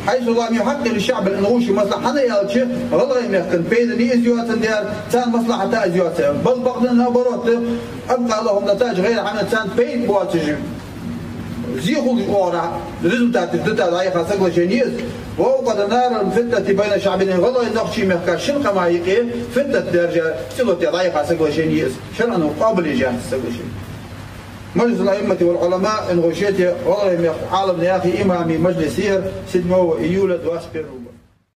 حيث لم يحقق للشعب الإنغوشي مصلحة, хӀана аьлча, ГӀалгӀай мехка пайдане из йоацандаь, царна маслахьата из йоацаяь. بل, бакъда, наоборот, أبقى لهم نتائج غير عامة, царна пайда боацаш, зе хулаш оагӀорахьа результаташ дита дӀаяха соглашени я из. وأوقد نار الفتنة بين الشعبين, гӀалгӀай, нохчий мехка шин къама юкъе фитнат даьржа, цӀилот даь дӀаяха соглашени я из. ШарӀо къоабалъеш яц соглашени. مجلس الأئمة والعلماء, ин гӀо шетте, ГӀалгӀай мехка Ӏаламнахи имамий мажлис я ер, седьмого июля двадцать первого года.